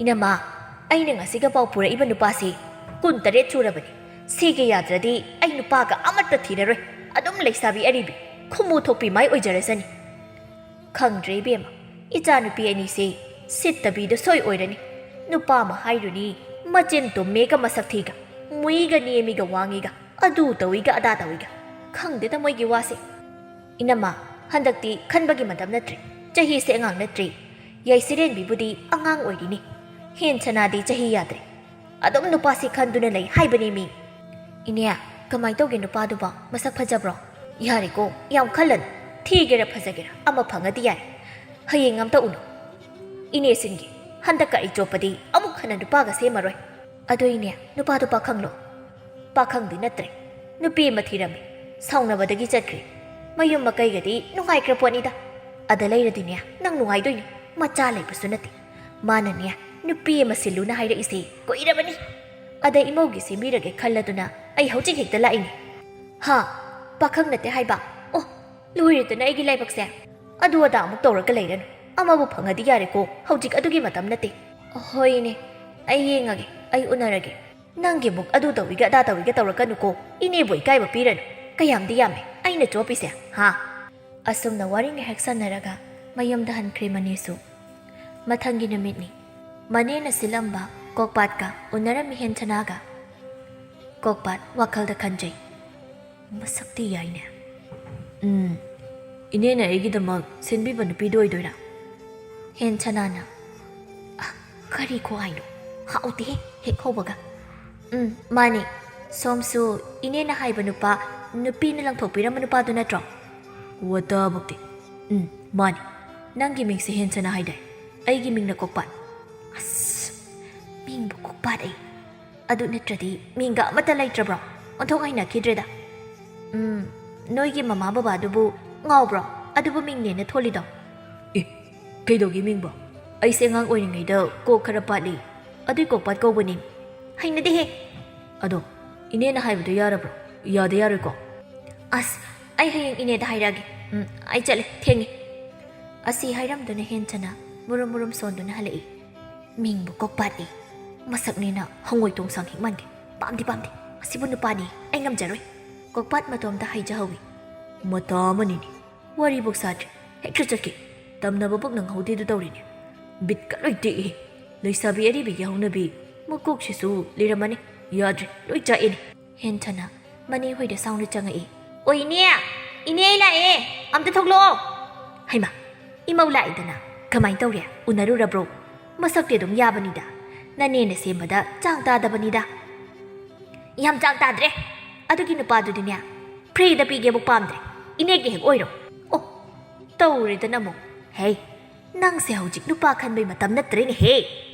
"ꯏꯅꯝꯃ, ꯑꯩꯅ ꯉꯁꯤꯒ ꯄꯥꯎ ꯄꯨꯔꯛꯏꯕ ꯅꯨꯄꯥꯁꯤ ꯀꯨꯟꯇꯔꯦꯠ ꯁꯨꯔꯕꯅꯤ꯫ ꯁꯤꯒ ꯌꯥꯗ꯭ꯔꯗꯤ ꯑꯩ ꯅꯨꯄꯥꯒ ꯑꯃꯠꯇ ꯊꯤꯔꯔꯣꯏ꯫ ꯑꯗꯨꯝ ꯂꯩꯁꯥꯕꯤ ꯑꯔꯤꯕꯤ, ꯈꯨꯃꯨ ꯊꯣꯛꯄꯤ ꯃꯥꯏ ꯑꯣꯏꯖꯔꯁꯅꯤ"꯫ "ꯈꯪꯗ꯭ꯔꯦ ꯏꯕꯦꯝꯃ, ꯏꯆꯥꯅꯨꯄꯤ ꯑꯅꯤꯁꯦ ꯁꯤꯠꯇꯕꯤꯗ ꯁꯣꯏ ꯑꯣꯏꯔꯅꯤ꯫ ꯅꯨꯄꯥ ꯑꯃ ꯍꯥꯏꯔꯨꯅꯤ, ꯃꯆꯤꯟ ꯇꯨꯝꯃꯦꯒ ꯃꯁꯛ ꯊꯤꯒ, ꯃꯨꯏꯒ ꯅꯦꯝꯃꯤꯒ ꯋꯥꯡꯉꯤꯒ, ꯑꯗꯨ ꯇꯧꯏꯒ ꯑꯗꯥ ꯇꯧꯏꯒ꯫ ꯈꯪꯗꯦꯗ ꯃꯣꯏꯒꯤ ꯋꯥꯁꯦ꯫ ꯏꯅꯝꯃ, ꯍꯟꯗꯛꯇꯤ ꯈꯟꯕꯒꯤ ꯃꯇꯝ ꯅꯠꯇ꯭ꯔꯤ꯫ ꯆꯍꯤꯁꯦ ꯑꯉꯥꯡ ꯅꯠꯇ꯭ꯔꯤ꯫ ꯌꯥꯏꯁꯤꯔꯦꯟꯕꯤꯕꯨꯗꯤ ꯑꯉꯥꯡ ꯑꯣꯏꯔꯤꯅꯤ꯫ ꯍꯦꯟꯁꯅꯥꯗꯤ ꯆꯍꯤ ꯌꯥꯗ꯭ꯔꯦ꯫ ꯑꯗꯨꯝ ꯅꯨꯄꯥꯁꯤ ꯈꯟꯗꯨꯅ ꯂꯩ ꯍꯥꯏꯕꯅꯤ ꯃꯤ"꯫ "ꯏꯅꯦ, ꯀꯃꯥꯏ ꯇꯧꯒꯦ ꯅꯨꯄꯥꯗꯨꯕꯣ? ꯃꯁꯛ ꯐꯖꯕ꯭ꯔꯣ?" "ꯌꯥꯔꯦꯀꯣ, ꯌꯥꯝ ꯈꯜꯂꯅꯨ꯫ ꯊꯤꯒꯦꯔꯥ ꯐꯖꯒꯦꯔꯥ ꯑꯃ ꯐꯪꯉꯗꯤ ꯌꯥꯔꯦ꯫ ꯍꯌꯦꯡ ꯑꯝꯇ ꯎꯅꯧ꯫ ꯏꯅꯦ ꯁꯤꯟꯒꯦ꯫ ꯍꯟꯗꯛꯀ ꯑꯩ ꯆꯣꯞꯄꯗꯤ ꯑꯃꯨꯛ ꯍꯟꯅ ꯅꯨꯄꯥꯒ ꯁꯦꯝꯃꯔꯣꯏ"꯫ "ꯑꯗꯣ ꯏꯅꯦ, ꯅꯨꯄꯥꯗꯣ ꯄꯥꯈꯪꯂꯣ?" "ꯄꯥꯈꯪꯗꯤ ꯅꯠꯇ꯭ꯔꯦ꯫ ꯅꯨꯄꯤ ꯑꯃ ꯊꯤꯔꯝꯃꯤ꯫ ꯁꯥꯎꯅꯕꯗꯒꯤ ꯆꯠꯈ꯭ꯔꯦ꯫ ꯃꯌꯨꯝ ꯃꯀꯩꯒꯗꯤ ꯅꯨꯡꯉꯥꯏꯈ꯭ꯔ ꯄꯣꯠꯅꯤꯗ꯫ ꯑꯗ ꯂꯩꯔꯗꯤꯅꯦ ꯅꯪ ꯅꯨꯡꯉꯥꯏꯗꯣꯏꯅꯤ꯫ ꯃꯆꯥ ꯂꯩꯕꯁꯨ ꯅꯠꯇꯦ꯫ ꯃꯥꯅꯅꯦ ꯅꯨꯄꯤ ꯑꯃ ꯁꯤꯜꯂꯨꯅ ꯍꯥꯏꯔꯛꯏꯁꯦ ꯀꯨꯏꯔꯕꯅꯤ꯫ ꯑꯗ ꯏꯃꯧꯒꯤ ꯁꯦꯝꯕꯤꯔꯒꯦ ꯈꯜꯂꯗꯨꯅ ꯑꯩ ꯍꯧꯖꯤꯛ ꯍꯦꯛꯇ ꯂꯥꯛꯏꯅꯦ"꯫ "ꯍꯥ? ꯄꯥꯈꯪ ꯅꯠꯇꯦ ꯍꯥꯏꯕ? ꯑꯣ, ꯂꯣꯏꯔꯦꯗꯅ ꯑꯩꯒꯤ ꯂꯥꯏꯕꯛꯁꯦ꯫ ꯑꯗꯨ ꯑꯗꯥ ꯑꯃꯨꯛ ꯇꯧꯔꯒ ꯂꯩꯔꯅꯨ꯫ ꯑꯃꯕꯨ ꯐꯪꯉꯗꯤ ꯌꯥꯔꯦꯀꯣ, ꯍꯧꯖꯤꯛ ꯑꯗꯨꯒꯤ ꯃꯇꯝ ꯅꯠꯇꯦ"꯫ "ꯍꯣꯏꯅꯦ, ꯑꯩ ꯌꯦꯡꯉꯒꯦ, ꯑꯩ ꯎꯅꯔꯒꯦ꯫ ꯅꯪꯒꯤ ꯑꯃꯨꯛ ꯑꯗꯨ ꯇꯧꯏꯒ ꯑꯗꯥ ꯇꯧꯏꯒ ꯇꯧꯔꯛꯀꯅꯨꯀꯣ, ꯏꯅꯦꯕꯨ ꯏꯀꯥꯏꯕ ꯄꯤꯔꯅꯨ꯫ ꯀꯌꯥꯝꯗꯤ ꯌꯥꯝꯃꯦ ꯑꯩꯅ ꯆꯣꯞꯄꯤꯁꯦ, ꯍꯥ?" ꯑꯁꯨꯝꯅ ꯋꯥꯔꯤ ꯉꯥꯏꯍꯥꯛ ꯁꯥꯟꯅꯔꯒ ꯃꯌꯨꯝꯗ ꯍꯟꯈ꯭ꯔꯦ ꯃꯅꯦꯁꯨ꯫ ꯃꯊꯪꯒꯤ ꯅꯨꯃꯤꯠꯅꯤ꯫ ꯃꯅꯦꯅ ꯁꯤꯜꯂꯝꯕ ꯀꯣꯛꯄꯥꯠꯀ ꯎꯅꯔꯝꯃꯤ ꯍꯦꯟꯊꯅꯥꯒ꯫ ꯀꯣꯛꯄꯥꯠ ꯋꯥꯈꯜꯗ ꯈꯟꯖꯩ, "ꯃꯁꯛꯇꯤ ꯌꯥꯏꯅꯦ, ꯎꯝ, ꯏꯅꯦꯅ ꯑꯩꯒꯤꯗꯃꯛ ꯁꯤꯟꯕꯤꯕ ꯅꯨꯄꯤꯗꯣ ꯑꯣꯏꯗꯣꯏꯔꯥ? ꯍꯦꯟꯁꯅꯥꯅ, "ꯑ, ꯀꯔꯤ ꯈꯨꯍꯥꯏꯅꯣ? ꯍꯥꯎꯇꯦꯍꯦ, ꯍꯦꯛ ꯍꯧꯕꯒ꯫ ꯎꯝ, ꯃꯥꯅꯦ꯫ ꯁꯣꯝꯁꯨ ꯏꯅꯦꯅ ꯍꯥꯏꯕ ꯅꯨꯄꯥ, ꯅꯨꯄꯤꯅ ꯂꯪꯊꯣꯛꯄꯤꯔꯝꯕ ꯅꯨꯄꯥꯗꯨ ꯅꯠꯇ꯭ꯔꯣ?" "ꯋꯥꯇꯥꯕꯧꯗꯤ꯫ ꯎꯝ, ꯃꯥꯅꯤ꯫ ꯅꯪꯒꯤ ꯃꯤꯡꯁꯦ ꯍꯦꯟꯁꯅꯥ ꯍꯥꯏꯗꯥꯏ? ꯑꯩꯒꯤ ꯃꯤꯡꯅ ꯀꯣꯛꯄꯥꯠ꯫" ꯑꯁ, ꯃꯤꯡꯕꯨ ꯀꯣꯛꯄꯥꯠ ꯑꯩ꯫ ꯑꯗꯨ ꯅꯠꯇ꯭ꯔꯗꯤ ꯃꯤꯡꯒ ꯑꯃꯠꯇ ꯂꯩꯇ꯭ꯔꯕ꯭ꯔꯣ? ꯑꯣꯟꯊꯣꯛ ꯍꯩꯅꯈꯤꯗ꯭ꯔꯦꯗ꯫ ꯎꯝ, ꯅꯣꯏꯒꯤ ꯃꯃꯥ ꯕꯕꯥꯗꯨꯕꯨ ꯉꯥꯎꯕ꯭ꯔꯣ? ꯑꯗꯨꯕꯨ ꯃꯤꯡꯅꯦꯅ ꯊꯣꯜꯂꯤꯗꯣ? ꯑꯦ, ꯀꯩꯗꯧꯒꯦ ꯃꯤꯡꯕꯣ? ꯑꯩꯁꯦ ꯑꯉꯥꯡ ꯑꯣꯏꯔꯤꯉꯩꯗ ꯀꯣꯛ ꯈꯔ ꯄꯥꯠꯂꯤ꯫ ꯑꯗꯨꯏ ꯀꯣꯛꯄꯥꯠ ꯀꯧꯕꯅꯤ꯫ ꯍꯩꯅꯗꯦꯍꯦ꯫ ꯑꯗꯣ, ꯏꯅꯦꯅ ꯍꯥꯏꯕꯗꯣ ꯌꯥꯔꯕ꯭ꯔꯣ? ꯌꯥꯗ ꯌꯥꯔꯣꯏꯀꯣ? ꯑꯁ, ꯑꯩ ꯍꯌꯦꯡ ꯏꯅꯦꯗ ꯍꯥꯏꯔꯛꯑꯒꯦ꯫ ꯎꯝ, ꯑꯩ ꯆꯠꯂꯦ, ꯊꯦꯡꯉꯦ꯫ ꯑꯁꯤ ꯍꯥꯏꯔꯝꯗꯨꯅ ꯍꯦꯟꯁꯅꯥ ꯃꯨꯔꯨꯝ ꯃꯨꯔꯨꯝ ꯁꯣꯟꯗꯨꯅ ꯍꯜꯂꯛꯏ꯫ ꯃꯤꯡꯕꯨ ꯀꯣꯛꯄꯥꯠꯅꯤ꯫ ꯃꯁꯛꯅꯦꯅ ꯍꯪꯉꯣꯏ ꯇꯣꯡꯁꯥꯡ ꯍꯦꯛ ꯃꯥꯟꯒꯦ꯫ ꯄꯥꯝꯗꯦ, ꯄꯥꯝꯗꯦ꯫ ꯑꯁꯤꯕꯨ ꯅꯨꯄꯥꯅꯤ꯫ ꯑꯩ ꯉꯝꯖꯔꯣꯏ꯫ ꯀꯣꯛꯄꯥꯠ ꯃꯇꯣꯝꯇ ꯍꯥꯏꯖꯍꯧꯏ꯫ ꯃꯇꯥ ꯑꯃꯅꯤꯅꯦ꯫ ꯋꯥꯔꯤꯕꯨꯛ ꯁꯥꯗ꯭ꯔꯦ꯫ ꯍꯦꯛꯇ ꯆꯠꯀꯦ꯫ ꯇꯝꯅꯕꯕꯨꯛ ꯅꯪꯍꯧꯗꯦꯗꯨ ꯇꯧꯔꯤꯅꯦ꯫ ꯕꯤꯠꯀ ꯂꯣꯏ ꯇꯦꯛꯏ꯫ ꯂꯩꯁꯥꯕꯤ ꯑꯔꯤꯕꯤꯒꯤ ꯍꯧꯅꯕꯤ ꯃꯀꯣꯛꯁꯤꯁꯨ ꯂꯤꯔꯝꯃꯅꯤ꯫ ꯌꯥꯗ꯭ꯔꯦ, ꯂꯣꯏ ꯆꯥꯛꯑꯦꯅꯦ꯫ ꯍꯦꯟꯊꯅ ꯃꯅꯦ ꯍꯣꯏꯗ ꯁꯥꯎꯅ ꯆꯪꯉꯛꯏ꯫ "ꯑꯣ ꯏꯅꯦ! ꯏꯅꯦ, ꯑꯩ ꯂꯥꯛꯑꯦ! ꯑꯝꯇ ꯊꯣꯛꯂꯛꯑꯣ!" ꯍꯩꯃꯥ! ꯏꯃꯧ ꯂꯥꯛꯏꯗꯅ꯫ ꯀꯃꯥꯏ ꯇꯧꯔꯦ? ꯎꯅꯔꯨꯔꯕ꯭ꯔꯣ? ꯃꯁꯛꯇꯤ ꯑꯗꯨꯝ ꯌꯥꯕꯅꯤꯗ꯫ ꯅꯅꯦꯅ ꯁꯦꯝꯕꯗ ꯆꯥꯡ ꯇꯥꯗꯕꯅꯤꯗ꯫ ꯌꯥꯝ ꯆꯥꯡ ꯇꯥꯗ꯭ꯔꯦ꯫ ꯑꯗꯨꯒꯤ ꯅꯨꯄꯥꯗꯨꯗꯤꯅꯦ, ꯐ꯭ꯔꯤꯗ ꯄꯤꯒꯦꯕꯨ ꯄꯥꯝꯗ꯭ꯔꯦ꯫ ꯏꯅꯦꯒꯤ ꯍꯦꯛ ꯑꯣꯏꯔꯣ꯫ ꯑꯣ, ꯇꯧꯔꯦꯗꯅ ꯑꯃꯨꯛ꯫ ꯍꯦ, ꯅꯪꯁꯦ ꯍꯧꯖꯤꯛ ꯅꯨꯄꯥ ꯈꯟꯕꯩ ꯃꯇꯝ ꯅꯠꯇ꯭ꯔꯦꯅꯦꯍꯦ꯫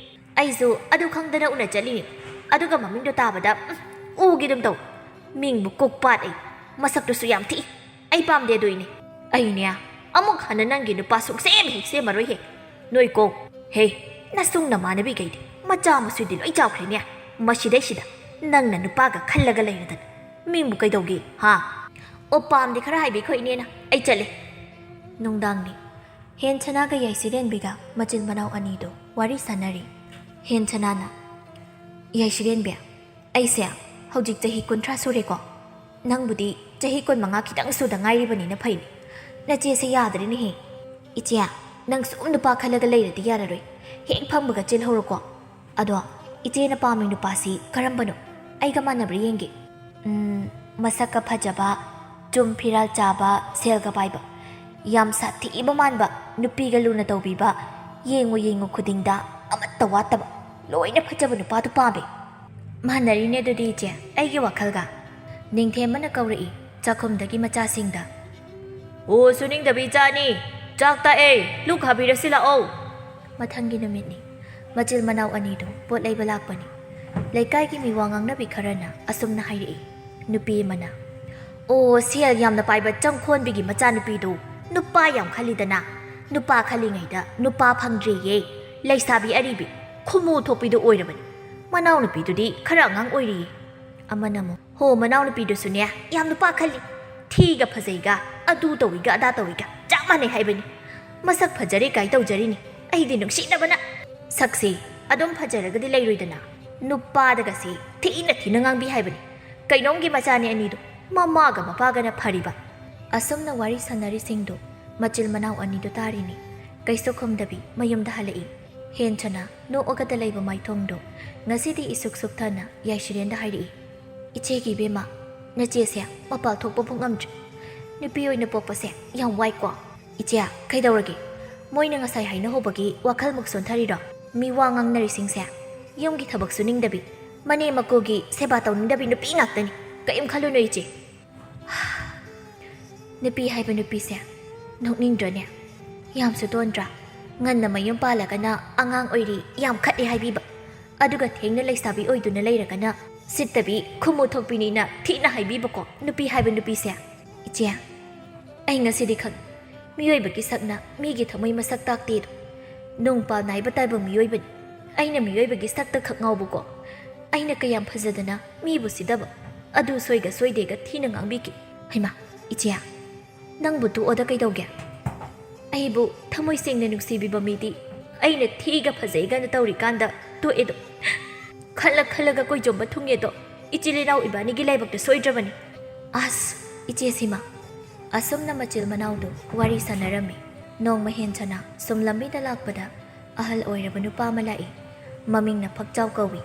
ꯑꯩꯁꯨ ꯑꯗꯨ ꯈꯪꯗꯅ ꯎꯅ ꯆꯠꯂꯤꯅꯤ꯫ ꯑꯗꯨꯒ ꯃꯃꯤꯡꯗꯣ ꯇꯥꯕꯗ, ꯎꯝ, ꯎꯒꯦ ꯑꯗꯨꯝ ꯇꯧ꯫ ꯃꯤꯡꯕꯨ ꯀꯣꯛ ꯄꯥꯠ ꯑꯩ꯫ ꯃꯁꯛꯇꯨꯁꯨ ꯌꯥꯝ ꯊꯤ꯫ ꯑꯩ ꯄꯥꯝꯗꯦ ꯑꯗꯨꯏꯅꯦ꯫ ꯑꯩꯅꯦ, ꯑꯃꯨꯛ ꯍꯟꯅ ꯅꯪꯒꯤ ꯅꯨꯄꯥ ꯁꯨꯡꯁꯦꯝ ꯍꯦꯛ ꯁꯦꯝꯃꯔꯣꯏꯍꯦ꯫ ꯅꯣꯏ ꯀꯣꯛ꯫ ꯍꯦ, ꯅꯁꯨꯡ ꯅꯃꯥꯟꯅꯕꯤꯈꯩꯗꯤ ꯃꯆꯥ ꯃꯁꯨꯗꯤ ꯂꯣꯏ ꯆꯥꯎꯈ꯭ꯔꯦꯅꯦ꯫ ꯃꯁꯤꯗꯩꯁꯤꯗ ꯅꯪꯅ ꯅꯨꯄꯥꯒ ꯈꯜꯂꯒ ꯂꯩꯔꯗꯅ꯫ ꯃꯤꯡꯕꯨ ꯀꯩꯗꯧꯒꯦ, ꯍꯥ? ꯑꯣ, ꯄꯥꯝꯗꯦ ꯈꯔ ꯍꯥꯏꯕꯤꯈꯣ ꯏꯅꯦꯅ꯫ ꯑꯩ ꯆꯠꯂꯦ꯫ ꯅꯨꯡꯗꯥꯡꯅꯤ꯫ ꯍꯦꯟꯁꯅꯥꯒ ꯌꯥꯏꯁꯤꯔꯦꯟꯕꯤꯒ ꯃꯆꯤꯟ ꯃꯅꯥꯎ ꯑꯅꯤꯗꯨ ꯋꯥꯔꯤ ꯁꯥꯟꯅꯔꯤ꯫ ꯍꯦꯟꯁꯅꯥꯅ, "ꯌꯥꯏꯁꯤꯔꯦꯟꯕꯤ, ꯑꯩꯁꯦ ꯍꯧꯖꯤꯛ ꯆꯍꯤ ꯀꯨꯟꯊ꯭ꯔꯥ ꯁꯨꯔꯦꯀꯣ꯫ ꯅꯪꯕꯨꯗꯤ ꯆꯍꯤ ꯀꯨꯟꯃꯉꯥ ꯈꯤꯇꯪ ꯁꯨꯗ ꯉꯥꯏꯔꯤꯕꯅꯤꯅ ꯐꯩꯅꯦ꯫ ꯅꯆꯦꯁꯦ ꯌꯥꯗ꯭ꯔꯦꯅꯦꯍꯦ꯫ ꯏꯆꯦ, ꯅꯪ ꯁꯨꯝ ꯅꯨꯄꯥ ꯈꯜꯂꯒ ꯂꯩꯔꯗꯤ ꯌꯥꯔꯔꯣꯏ꯫ ꯍꯦꯛ ꯐꯪꯕꯒ ꯆꯦꯜꯍꯧꯔꯣꯀꯣ꯫ ꯑꯗꯣ, ꯏꯆꯦꯅ ꯄꯥꯝꯃꯤ ꯅꯨꯄꯥꯁꯤ ꯀꯔꯝꯕꯅꯣ? ꯑꯩꯒ ꯃꯥꯟꯅꯕ꯭ꯔꯥ ꯌꯦꯡꯒꯦ꯫ ꯎꯝ, ꯃꯁꯛꯀ ꯐꯖꯕ, ꯆꯨꯝ ꯐꯤꯔꯥꯜ ꯆꯥꯕ, ꯁꯦꯜꯒ ꯄꯥꯏꯕ, ꯌꯥꯝ ꯁꯥꯊꯤꯕ ꯃꯥꯟꯕ, ꯅꯨꯄꯤꯒ ꯂꯨꯅ ꯇꯧꯕꯤꯕ, ꯌꯦꯡꯉꯨ ꯌꯦꯡꯉꯨ ꯈꯨꯗꯤꯡꯗ ꯑꯃꯠꯇ ꯋꯥꯠꯇꯕ, ꯂꯣꯏꯅ ꯐꯖꯕ ꯅꯨꯄꯥꯗꯨ ꯄꯥꯝꯃꯦ꯫ ꯃꯥꯟꯅꯔꯤꯅꯦ ꯑꯗꯨꯗꯤ ꯏꯆꯦ, ꯑꯩꯒꯤ ꯋꯥꯈꯜꯒ꯫ ꯅꯤꯡꯊꯦꯝꯕꯅ ꯀꯧꯔꯛꯏ ꯆꯥꯛꯈꯨꯝꯗꯒꯤ ꯃꯆꯥꯁꯤꯡꯗ꯫ "ꯑꯣ, ꯁꯨꯅꯤꯡꯗꯕꯤ ꯏꯆꯥꯅꯤ, ꯆꯥꯛ ꯇꯥꯛꯑꯦ, ꯂꯨꯛ ꯍꯥꯕꯤꯔꯁꯤ ꯂꯥꯛꯑꯣ꯫" ꯃꯊꯪꯒꯤ ꯅꯨꯃꯤꯠꯅꯤ꯫ ꯃꯆꯤꯜ ꯃꯅꯥꯎ ꯑꯅꯤꯗꯨ ꯄꯣꯠ ꯂꯩꯕ ꯂꯥꯛꯄꯅꯤ꯫ ꯂꯩꯀꯥꯏꯒꯤ ꯃꯤꯋꯥ ꯉꯥꯡꯅꯕꯤ ꯈꯔꯅ ꯑꯁꯨꯝꯅ ꯍꯥꯏꯔꯛꯏ꯫ ꯅꯨꯄꯤ ꯑꯃꯅ, "ꯑꯣ, ꯁꯦꯜ ꯌꯥꯝꯅ ꯄꯥꯏꯕ ꯆꯪꯈꯣꯟꯕꯤꯒꯤ ꯃꯆꯥꯅꯨꯄꯤꯗꯨ ꯅꯨꯄꯥ ꯌꯥꯝ ꯈꯜꯂꯤꯗꯅ, ꯅꯨꯄꯥ ꯈꯜꯂꯤꯉꯩꯗ ꯅꯨꯄꯥ ꯐꯪꯗ꯭ꯔꯦꯌꯦ, ꯂꯩꯁꯥꯕꯤ ꯑꯔꯤꯕꯤ ꯈꯨꯃꯨ ꯊꯣꯛꯄꯤꯗꯨ ꯑꯣꯏꯔꯕꯅꯤ꯫ ꯃꯅꯥꯎꯅꯨꯄꯤꯗꯨꯗꯤ ꯈꯔ ꯑꯉꯥꯡ ꯑꯣꯏꯔꯤꯌꯦ꯫" ꯑꯃꯅ ꯑꯃꯨꯛ, "ꯍꯣ, ꯃꯅꯥꯎꯅꯨꯄꯤꯗꯨꯁꯨꯅꯦ ꯌꯥꯝ ꯅꯨꯄꯥ ꯈꯜꯂꯤ, ꯊꯤꯒ ꯐꯖꯩꯒ, ꯑꯗꯨ ꯇꯧꯏꯒ ꯑꯗꯥ ꯇꯧꯏꯒ ꯆꯞ ꯃꯥꯟꯅꯩ ꯍꯥꯏꯕꯅꯤ, ꯃꯁꯛ ꯐꯖꯔꯦ ꯀꯥꯏ ꯇꯧꯖꯔꯤꯅꯤ, ꯑꯩꯗꯤ ꯅꯨꯡꯁꯤꯅꯕꯅ꯫ ꯁꯛꯁꯦ ꯑꯗꯨꯝ ꯐꯖꯔꯒꯗꯤ ꯂꯩꯔꯣꯏꯗꯅ, ꯅꯨꯄꯥꯗꯒꯁꯦ ꯊꯤꯅ ꯊꯤꯅ ꯉꯥꯡꯕꯤ ꯍꯥꯏꯕꯅꯤ꯫ ꯀꯩꯅꯣꯝꯒꯤ ꯃꯆꯥꯅꯤ ꯑꯅꯤꯗꯣ, ꯃꯃꯥꯒ ꯃꯄꯥꯒꯅ ꯐꯔꯤꯕ꯫" ꯑꯁꯨꯝꯅ ꯋꯥꯔꯤ ꯁꯥꯟꯅꯔꯤꯁꯤꯡꯗꯣ ꯃꯆꯤꯜ ꯃꯅꯥꯎ ꯑꯅꯤꯗꯣ ꯇꯥꯔꯤꯅꯤ꯫ ꯀꯩꯁꯨ ꯈꯨꯝꯗꯕꯤ ꯃꯌꯨꯝꯗ ꯍꯜꯂꯛꯏ꯫ ꯍꯦꯟꯆꯅ ꯅꯣꯛꯑꯒꯗ ꯂꯩꯕ ꯃꯥꯏꯊꯣꯡꯗꯣ ꯉꯁꯤꯗꯤ ꯏꯁꯨꯛ ꯁꯨꯛꯊꯅ ꯌꯥꯏꯁꯤꯔꯦꯟꯗ ꯍꯥꯏꯔꯛꯏ꯫ "ꯏꯆꯦꯒꯤ ꯏꯕꯦꯝꯃ, ꯅꯆꯦꯁꯦ ꯃꯄꯥꯜ ꯊꯣꯛꯄꯕꯨ ꯉꯝꯗ꯭ꯔꯦ꯫ ꯅꯨꯄꯤ ꯑꯣꯏꯅ ꯄꯣꯛꯄꯁꯦ ꯌꯥꯝ ꯋꯥꯏꯀꯣ꯫" "ꯏꯆꯦ, ꯀꯩꯗꯧꯔꯒꯦ? ꯃꯣꯏꯅ ꯉꯁꯥꯏ ꯍꯥꯏꯅꯍꯧꯕꯒꯤ ꯋꯥꯈꯜꯃꯨꯛ ꯁꯣꯟꯊꯔꯤꯔꯣ? ꯃꯤ ꯋꯥ ꯉꯥꯡꯅꯔꯤꯁꯤꯡꯁꯦ ꯌꯨꯝꯒꯤ ꯊꯕꯛ ꯁꯨꯅꯤꯡꯗꯕꯤ, ꯃꯅꯦꯝ ꯃꯀꯨꯒꯤ ꯁꯦꯕꯥ ꯇꯧꯅꯤꯡꯗꯕꯤ ꯅꯨꯄꯤ ꯉꯥꯛꯇꯅꯤ꯫ ꯀꯔꯤꯝ ꯈꯜꯂꯨꯅꯨ ꯏꯆꯦ꯫" ꯅꯨꯄꯤ ꯍꯥꯏꯕ ꯅꯨꯄꯤꯁꯦ ꯅꯣꯛꯅꯤꯡꯗ꯭ꯔꯅꯦ? ꯌꯥꯝꯁꯨ ꯇꯣꯟꯗ꯭ꯔꯥ? ꯉꯟꯅ ꯃꯌꯨꯝ ꯄꯥꯜꯂꯒꯅ ꯑꯉꯥꯡ ꯑꯣꯏꯔꯤ, ꯌꯥꯝ ꯈꯠꯂꯤ ꯍꯥꯏꯕꯤꯕ, ꯑꯗꯨꯒ ꯊꯦꯡꯅ ꯂꯩꯁꯥꯕꯤ ꯑꯣꯏꯗꯨꯅ ꯂꯩꯔꯒꯅ ꯁꯤꯠꯇꯕꯤ ꯈꯨꯃꯨ ꯊꯣꯛꯄꯤꯅꯤꯅ ꯊꯤꯅ ꯍꯥꯏꯕꯤꯕꯀꯣ ꯅꯨꯄꯤ ꯍꯥꯏꯕ ꯅꯨꯄꯤꯁꯦ꯫ ꯏꯆꯦ, ꯑꯩ ꯉꯁꯤꯗꯤ ꯈꯪꯉꯤ, ꯃꯤꯑꯣꯏꯕꯒꯤ ꯁꯛꯅ ꯃꯤꯒꯤ ꯊꯃꯣꯏ ꯃꯁꯛ ꯇꯥꯛꯇꯦꯗꯣ꯫ ꯅꯣꯡꯄꯥꯜ ꯅꯥꯏꯕ ꯇꯥꯏꯕꯪ ꯃꯤꯑꯣꯏꯕꯅꯤ꯫ ꯑꯩꯅ ꯃꯤꯑꯣꯏꯕꯒꯤ ꯁꯛꯇ ꯈꯛ ꯉꯥꯎꯕꯀꯣ꯫ ꯑꯩꯅ ꯀꯌꯥꯝ ꯐꯖꯗꯅ ꯃꯤꯕꯨ ꯁꯤꯗꯕ, ꯑꯗꯨ ꯁꯣꯏꯒ ꯁꯣꯏꯗꯦꯒ ꯊꯤꯅ ꯉꯥꯡꯕꯤꯈꯤ꯫ ꯍꯩꯃꯥ, ꯏꯆꯦ, ꯅꯪꯕꯨ ꯇꯣꯛꯑꯣꯗ ꯀꯩꯗꯧꯒꯦ? ꯑꯩꯕꯨ ꯊꯃꯣꯏ ꯁꯦꯡꯅ ꯅꯨꯡꯁꯤꯕꯤꯕ ꯃꯤꯗꯤ ꯑꯩꯅ ꯊꯤꯒ ꯐꯖꯩꯒꯅ ꯇꯧꯔꯤꯀꯥꯟꯗ ꯇꯣꯛꯑꯦꯗꯣ꯫ ꯈꯜꯂ ꯈꯜꯂꯒ ꯀꯣꯏꯆꯣꯝꯕ ꯊꯨꯡꯉꯦꯗꯣ ꯏꯆꯤꯜ ꯏꯅꯥꯎ ꯏꯕꯥꯅꯤꯒꯤ ꯂꯥꯏꯕꯛꯇ ꯁꯣꯏꯗ꯭ꯔꯕꯅꯤ꯫ ꯑꯁ, ꯏꯆꯦ ꯁꯤꯃ꯫ ꯑꯁꯨꯝꯅ ꯃꯆꯤꯜ ꯃꯅꯥꯎꯗꯨ ꯋꯥꯔꯤ ꯁꯥꯟꯅꯔꯝꯃꯤ꯫ ꯅꯣꯡꯃ ꯍꯦꯟꯆꯅ ꯁꯨꯝ ꯂꯝꯕꯤꯗ ꯂꯥꯛꯄꯗ ꯑꯍꯜ ꯑꯣꯏꯔꯕ ꯅꯨꯄꯥ ꯑꯃ ꯂꯥꯛꯏ꯫ ꯃꯃꯤꯡꯅ ꯐꯛꯆꯥꯎ ꯀꯧꯏ꯫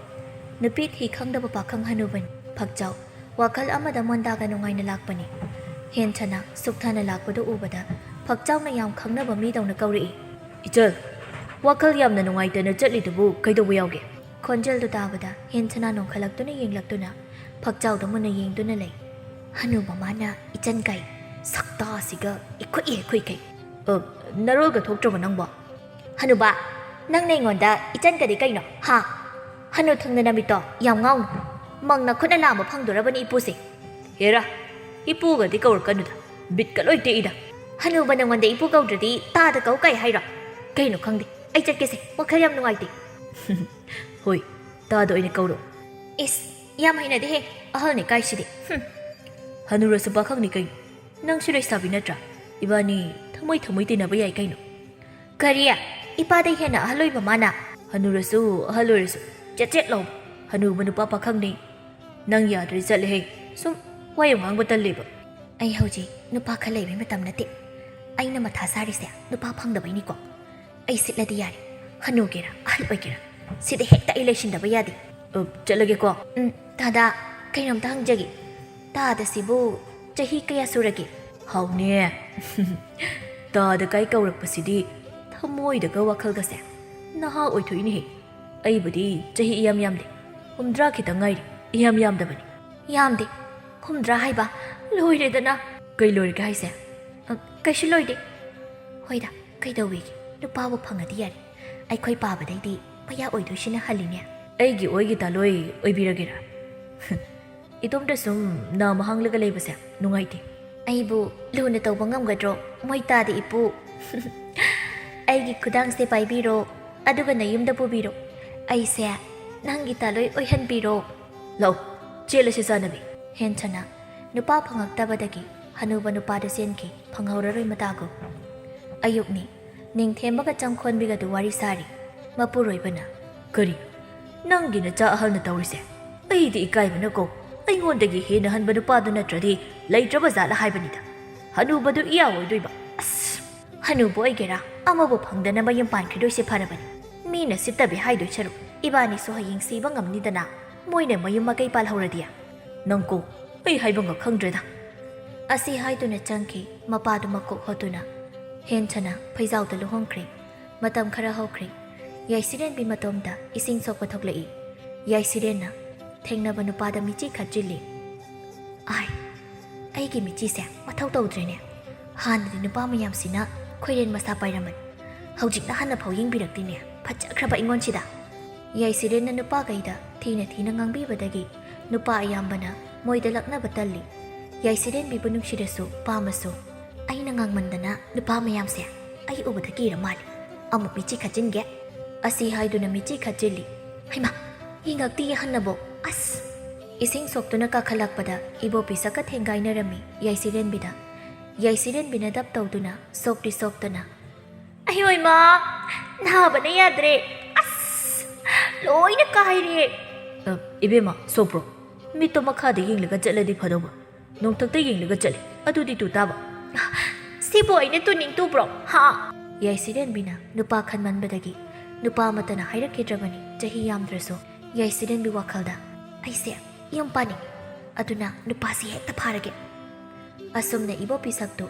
ꯅꯨꯄꯤ ꯊꯤ ꯈꯪꯗꯕ ꯄꯥꯈꯪ ꯍꯅꯨꯕꯅꯤ ꯐꯛꯆꯥꯎ꯫ ꯋꯥꯈꯜ ꯑꯃꯗ ꯃꯣꯟꯗꯥꯒ ꯅꯨꯡꯉꯥꯏꯅ ꯂꯥꯛꯄꯅꯤ꯫ ꯍꯦꯟꯊꯅ ꯁꯨꯛꯊꯅ ꯂꯥꯛꯄꯗꯨ ꯎꯕꯗ ꯐꯛꯆꯥꯎꯅ ꯌꯥꯝ ꯈꯪꯅꯕ ꯃꯤꯗꯧꯅ ꯀꯧꯔꯛꯏ꯫ "ꯏꯆꯜ, ꯋꯥꯈꯜ ꯌꯥꯝꯅ ꯅꯨꯡꯉꯥꯏꯇꯅ ꯆꯠꯂꯤꯗꯨꯕꯨ ꯀꯩꯗꯧꯕ ꯌꯥꯎꯒꯦ?" ꯈꯣꯟꯖꯦꯜꯗꯨ ꯇꯥꯕꯗ ꯍꯦꯟꯊꯅ ꯅꯣꯡꯈꯠꯂꯛꯇꯨꯅ ꯌꯦꯡꯂꯛꯇꯨꯅ ꯐꯛꯆꯥꯎꯗ ꯃꯨꯟꯅ ꯌꯦꯡꯗꯨꯅ ꯂꯩ꯫ ꯍꯅꯨꯕ ꯃꯥꯅ ꯏꯆꯟ ꯀꯥꯏ꯫ ꯁꯛꯇꯥꯁꯤꯒ ꯏꯈꯨꯠ ꯍꯦꯛ ꯈꯨꯏꯈꯩ꯫ "ꯑ, ꯅꯔꯣꯜꯒ ꯊꯣꯛꯇ꯭ꯔꯕ ꯅꯪꯕꯣ?" "ꯍꯅꯨꯕ, ꯅꯪꯅ ꯑꯩꯉꯣꯟꯗ ꯏꯆꯟꯒꯗꯤ ꯀꯩꯅꯣ, ꯍꯥ? ꯍꯅꯨ ꯊꯪꯅ ꯅꯃꯤꯠꯇꯣ ꯌꯥꯝ ꯉꯥꯎꯅꯨ꯫ ꯃꯪꯅ ꯈꯨꯠꯅ ꯂꯥꯝꯕ ꯐꯪꯗꯣꯔꯕꯅꯤ ꯏꯄꯨꯁꯦ꯫" "ꯍꯦꯔꯥ, ꯏꯄꯨꯒꯗꯤ ꯀꯧꯔꯛꯀꯅꯨꯗ, ꯕꯤꯠꯀ ꯂꯣꯏ ꯇꯦꯛꯏꯗ꯫" "ꯍꯅꯨꯕ ꯅꯪꯉꯣꯟꯗ ꯏꯄꯨ ꯀꯧꯗ꯭ꯔꯗꯤ ꯇꯥꯗ ꯀꯧ ꯀꯥꯏ ꯍꯥꯏꯔꯣ? ꯀꯩꯅꯣ ꯈꯪꯗꯦ, ꯑꯩ ꯆꯠꯀꯦꯁꯦ, ꯋꯥꯈꯜ ꯌꯥꯝ ꯅꯨꯡꯉꯥꯏꯇꯦ꯫" "ꯍꯣꯏ, ꯇꯥꯗ ꯑꯣꯏꯅ ꯀꯧꯔꯣ꯫" "ꯏꯁ, ꯌꯥꯝ ꯍꯩꯅꯗꯦꯍꯦ, ꯑꯍꯜꯅꯦ ꯀꯥꯏꯁꯤꯗꯤ꯫ ꯍꯨꯝ꯫" "ꯍꯅꯨꯔꯁꯨ ꯄꯥꯈꯪꯅꯤ ꯀꯩꯅꯣ, ꯅꯪꯁꯨ ꯂꯩꯁꯥꯕꯤ ꯅꯠꯇ꯭ꯔꯥ? ꯏꯕꯥꯅꯤ ꯊꯃꯣꯏ ꯊꯃꯣꯏ ꯇꯤꯟꯅꯕ ꯌꯥꯏ ꯀꯩꯅꯣ꯫" "ꯀꯔꯤ? ꯏꯄꯥꯗꯩ ꯍꯦꯟꯅ ꯑꯍꯜ ꯑꯣꯏꯕ ꯃꯥꯅ?" "ꯍꯅꯨꯔꯁꯨ ꯑꯍꯜ ꯑꯣꯏꯔꯁꯨ ꯆꯦꯠ ꯆꯦꯠ ꯂꯥꯎꯕ ꯍꯅꯨꯕ ꯅꯨꯄꯥ ꯄꯥꯈꯪꯅꯤ꯫ ꯅꯪ ꯌꯥꯗ꯭ꯔꯗꯤ ꯆꯠꯂꯦꯍꯦ, ꯁꯨꯝ ꯋꯥ ꯌꯥꯝ ꯉꯥꯡꯕ ꯇꯜꯂꯦꯕ꯫" "ꯑꯩ ꯍꯧꯖꯤꯛ ꯅꯨꯄꯥ ꯈꯜ ꯂꯩꯕꯩ ꯃꯇꯝ ꯅꯠꯇꯦ꯫ ꯑꯩꯅ ꯃꯊꯥ ꯁꯥꯔꯤꯁꯦ ꯅꯨꯄꯥ ꯐꯪꯗꯕꯩꯅꯤꯀꯣ꯫ ꯑꯩ ꯁꯤꯠꯂꯗꯤ ꯌꯥꯔꯦ, ꯍꯅꯨꯒꯦꯔꯥ ꯑꯍꯜ ꯑꯣꯏꯒꯦꯔꯥ, ꯁꯤꯗ ꯍꯦꯛꯇ ꯑꯩ ꯂꯩꯁꯤꯟꯗꯕ ꯌꯥꯗꯦ꯫" "ꯑ, ꯆꯠꯂꯒꯦꯀꯣ꯫" "ꯎꯝ, ꯇꯥꯗ, ꯀꯩꯅꯣꯝꯇ ꯍꯪꯖꯒꯦ꯫ ꯇꯥꯗꯁꯤꯕꯨ ꯆꯍꯤ ꯀꯌꯥ ꯁꯨꯔꯒꯦ?" "ꯍꯥꯎꯅꯦ, ꯇꯥꯗ ꯀꯥꯏ ꯀꯧꯔꯛꯄꯁꯤꯗꯤ ꯊꯃꯣꯏꯗꯒ ꯋꯥꯈꯜꯒꯁꯦ ꯅꯍꯥ ꯑꯣꯏꯊꯣꯛꯏꯅꯦꯍꯦ꯫ ꯑꯩꯕꯨꯗꯤ ꯆꯍꯤ ꯏꯌꯥꯝ ꯌꯥꯝꯗꯦ, ꯍꯨꯝꯗ꯭ꯔꯥ ꯈꯤꯇꯪ ꯉꯥꯏꯔꯤ, ꯏꯌꯥꯝ ꯌꯥꯝꯗꯕꯅꯤ꯫" "ꯌꯥꯝꯗꯦ, ꯍꯨꯝꯗ꯭ꯔꯥ ꯍꯥꯏꯕ? ꯂꯣꯏꯔꯦꯗꯅ!" "ꯀꯩ ꯂꯣꯏꯔꯒꯦ ꯍꯥꯏꯁꯦ?" "ꯑ, ꯀꯩꯁꯨ ꯂꯣꯏꯗꯦ꯫ ꯍꯣꯏꯗ, ꯀꯩꯗꯧꯋꯦꯒꯦ? ꯅꯨꯄꯥꯕꯨ ꯐꯪꯉꯗꯤ ꯌꯥꯔꯦ꯫ ꯑꯩꯈꯣꯏ ꯄꯥꯕꯗꯩꯗꯤ ꯃꯌꯥ ꯑꯣꯏꯗꯣꯏꯁꯤꯅ ꯍꯜꯂꯤꯅꯦ꯫" "ꯑꯩꯒꯤ ꯑꯣꯏꯒꯤ ꯇꯥꯂꯣꯏ ꯑꯣꯏꯕꯤꯔꯒꯦꯔꯥ?" "ꯏꯇꯣꯝꯇ ꯁꯨꯝ ꯅꯥꯝꯃ ꯍꯥꯡꯂꯒ ꯂꯩꯕꯁꯦ ꯅꯨꯡꯉꯥꯏꯇꯦ꯫" "ꯑꯩꯕꯨ ꯂꯨꯅ ꯇꯧꯕ ꯉꯝꯒꯗ꯭ꯔꯣ ꯃꯣꯏ ꯇꯥꯗ ꯏꯄꯨ?" "ꯑꯩꯒꯤ ꯈꯨꯗꯥꯡꯁꯦ ꯄꯥꯏꯕꯤꯔꯣ, ꯑꯗꯨꯒ ꯅꯌꯨꯝꯗ ꯄꯨꯕꯤꯔꯣ꯫ ꯑꯩꯁꯦ ꯅꯪꯒꯤ ꯇꯥꯂꯣꯏ ꯑꯣꯏꯍꯟꯕꯤꯔꯣ꯫" "ꯂꯥꯛꯑꯣ, ꯆꯦꯜꯂꯁꯤ ꯆꯥꯅꯕꯤ꯫" ꯍꯦꯟꯊꯅ ꯅꯨꯄꯥ ꯐꯪꯉꯛꯇꯕꯗꯒꯤ ꯍꯅꯨꯕ ꯅꯨꯄꯥꯗꯨ ꯆꯦꯟꯈꯤ, ꯐꯪꯍꯧꯔꯔꯣꯏ ꯃꯇꯥꯒꯨꯝ꯫ ꯑꯌꯨꯛꯅꯤ, ꯅꯤꯡꯊꯦꯝꯕꯒ ꯆꯪꯈꯣꯟꯕꯤꯒꯗꯨ ꯋꯥꯔꯤ ꯁꯥꯔꯤ꯫ ꯃꯄꯨꯔꯣꯏꯕꯅ, "ꯀꯔꯤ? ꯅꯪꯒꯤ ꯅꯆꯥ ꯑꯍꯜꯅ ꯇꯧꯔꯤꯁꯦ? ꯑꯩꯗꯤ ꯏꯀꯥꯏꯕꯅꯀꯣ, ꯑꯩꯉꯣꯟꯗꯒꯤ ꯍꯦꯟꯅ ꯍꯟꯕ ꯅꯨꯄꯥꯗꯨ ꯅꯠꯇ꯭ꯔꯗꯤ ꯂꯩꯇ꯭ꯔꯕ ꯖꯥꯠꯂ ꯍꯥꯏꯕꯅꯤꯗ꯫ ꯍꯅꯨꯕꯗꯨ ꯏꯌꯥ ꯑꯣꯏꯗꯣꯏꯕ꯫ ꯑꯁ!" "ꯍꯅꯨꯕ ꯑꯣꯏꯒꯦꯔꯥ, ꯑꯃꯕꯨ ꯐꯪꯗꯅ ꯃꯌꯨꯝ ꯄꯥꯟꯈꯤꯗꯣꯏꯁꯦ ꯐꯔꯕꯅꯤ꯫ ꯃꯤꯅ ꯁꯤꯠꯇꯕꯤ ꯍꯥꯏꯗꯣꯏ ꯁꯔꯨꯛ, ꯏꯕꯥꯅꯤꯁꯨ ꯍꯌꯦꯡ ꯁꯤꯕ ꯉꯝꯅꯤꯗꯅ, ꯃꯣꯏꯅ ꯃꯌꯨꯝ ꯃꯀꯩ ꯄꯥꯜꯍꯧꯔꯗꯤ꯫" "ꯅꯪꯀꯣ, ꯑꯩ ꯍꯥꯏꯕ ꯉꯝ ꯈꯪꯗ꯭ꯔꯦꯗ꯫ ꯑꯁꯤ ꯍꯥꯏꯗꯨꯅ ꯆꯪꯈꯤ꯫ ꯃꯄꯥꯗꯨ ꯃꯀꯣꯛ ꯍꯣꯠꯇꯨꯅ ꯍꯦꯟꯊꯅ ꯐꯩꯖꯥꯎꯗ ꯂꯨꯍꯣꯡꯈ꯭ꯔꯦ꯫ ꯃꯇꯝ ꯈꯔ ꯍꯧꯈ꯭ꯔꯦ꯫ ꯌꯥꯏꯁꯤꯔꯦꯟꯕꯤ ꯃꯇꯣꯝꯇ ꯏꯁꯤꯡ ꯁꯣꯛꯄ ꯊꯣꯛꯂꯛꯏ꯫ ꯌꯥꯏꯁꯤꯔꯦꯟꯅ ꯊꯦꯡꯅꯕ ꯅꯨꯄꯥꯗ ꯃꯤꯆꯤ ꯈꯠꯆꯤꯜꯂꯤ꯫ "ꯑꯥꯏ, ꯑꯩꯒꯤ ꯃꯤꯆꯤꯁꯦ ꯃꯊꯧ ꯇꯧꯗ꯭ꯔꯦꯅꯦ꯫ ꯍꯥꯟꯅꯗꯤ ꯅꯨꯄꯥ ꯃꯌꯥꯝꯁꯤꯅ ꯈꯣꯏꯔꯦꯟ ꯃꯁꯥ ꯄꯥꯏꯔꯝꯕꯅꯤ꯫ ꯍꯧꯖꯤꯛꯅ ꯍꯟꯅ ꯐꯥꯎ ꯌꯦꯡꯕꯤꯔꯛꯇꯦꯅꯦ꯫ ꯐꯖꯈ꯭ꯔꯕ ꯑꯩꯉꯣꯟꯁꯤꯗ!" ꯌꯥꯏꯁꯤꯔꯦꯟꯅ ꯅꯨꯄꯥꯈꯩꯗ ꯊꯤꯅ ꯊꯤꯅ ꯉꯥꯡꯕꯤꯕꯗꯒꯤ ꯅꯨꯄꯥ ꯑꯌꯥꯝꯕꯅ ꯃꯣꯏꯗ ꯂꯛꯅꯕ ꯇꯜꯂꯤ꯫ ꯌꯥꯏꯁꯤꯔꯦꯟꯕꯤꯕꯨ ꯅꯨꯡꯁꯤꯔꯁꯨ ꯄꯥꯝꯃꯁꯨ, "ꯑꯩꯅ ꯉꯥꯡꯃꯟꯗꯅ ꯅꯨꯄꯥ ꯃꯌꯥꯝꯁꯦ ꯑꯩ ꯎꯕꯗ ꯀꯤꯔ ꯃꯥꯜꯂꯤ꯫ ꯑꯃꯨꯛ ꯃꯤꯆꯤ ꯈꯠꯆꯤꯟꯒꯦ"꯫ ꯑꯁꯤ ꯍꯥꯏꯗꯨꯅ ꯃꯤꯆꯤ ꯈꯠꯆꯤꯜꯂꯤ꯫ "ꯍꯩꯃꯥ, ꯌꯦꯡꯉꯛꯇꯤꯌꯦ ꯍꯟꯅꯕꯣ꯫ ꯑꯁ!" ꯏꯁꯤꯡ ꯁꯣꯛꯇꯨꯅ ꯀꯥꯈꯠꯂꯛꯄꯗ ꯏꯕꯣꯄꯤ ꯁꯛꯀ ꯊꯦꯡꯒꯥꯏꯅꯔꯝꯃꯤ ꯌꯥꯏꯁꯤꯔꯦꯟꯕꯤꯗ꯫ ꯌꯥꯏꯁꯤꯔꯦꯟꯕꯤꯅ ꯗꯞ ꯇꯧꯗꯨꯅ ꯁꯣꯛꯇꯤ ꯁꯣꯛꯇꯅ, "ꯑꯌꯣꯏꯃ, ꯅꯥꯕꯅ ꯌꯥꯗ꯭ꯔꯦ꯫ ꯑꯁ, ꯂꯣꯏꯅ ꯀꯥꯏꯔꯦ!" "ꯑ, ꯏꯕꯦꯝꯃ, ꯁꯣꯛꯄ꯭ꯔꯣ? ꯃꯤꯠꯇꯣ ꯃꯈꯥꯗ ꯌꯦꯡꯂꯒ ꯆꯠꯂꯗꯤ ꯐꯗꯧꯕ꯫ ꯅꯣꯡꯊꯛꯇ ꯌꯦꯡꯂꯒ ꯆꯠꯂꯦ꯫ ꯑꯗꯨꯗꯤ ꯇꯨ ꯇꯥꯕ꯫" "ꯁꯤꯕꯨ ꯑꯩꯅ ꯇꯨꯅꯤꯡ ꯇꯨꯕ꯭ꯔꯣ, ꯍꯥ?" ꯌꯥꯏꯁꯤꯔꯦꯟꯕꯤꯅ ꯅꯨꯄꯥ ꯈꯟꯃꯟꯕꯗꯒꯤ ꯅꯨꯄꯥ ꯑꯃꯠꯇꯅ ꯍꯥꯏꯔꯛꯈꯤꯗ꯭ꯔꯕꯅꯤ꯫ ꯆꯍꯤ ꯌꯥꯝꯗ꯭ꯔꯁꯨ ꯌꯥꯏꯁꯤꯔꯦꯟꯕꯤ ꯋꯥꯈꯜꯗ, "ꯑꯩꯁꯦ ꯌꯨꯝ ꯄꯥꯅꯤꯡꯉꯤ꯫ ꯑꯗꯨꯅ ꯅꯨꯄꯥꯁꯤ ꯍꯦꯛꯇ ꯐꯥꯔꯒꯦ"꯫ ꯑꯁꯨꯝꯅ ꯏꯕꯣꯄꯤ ꯁꯛꯇꯨ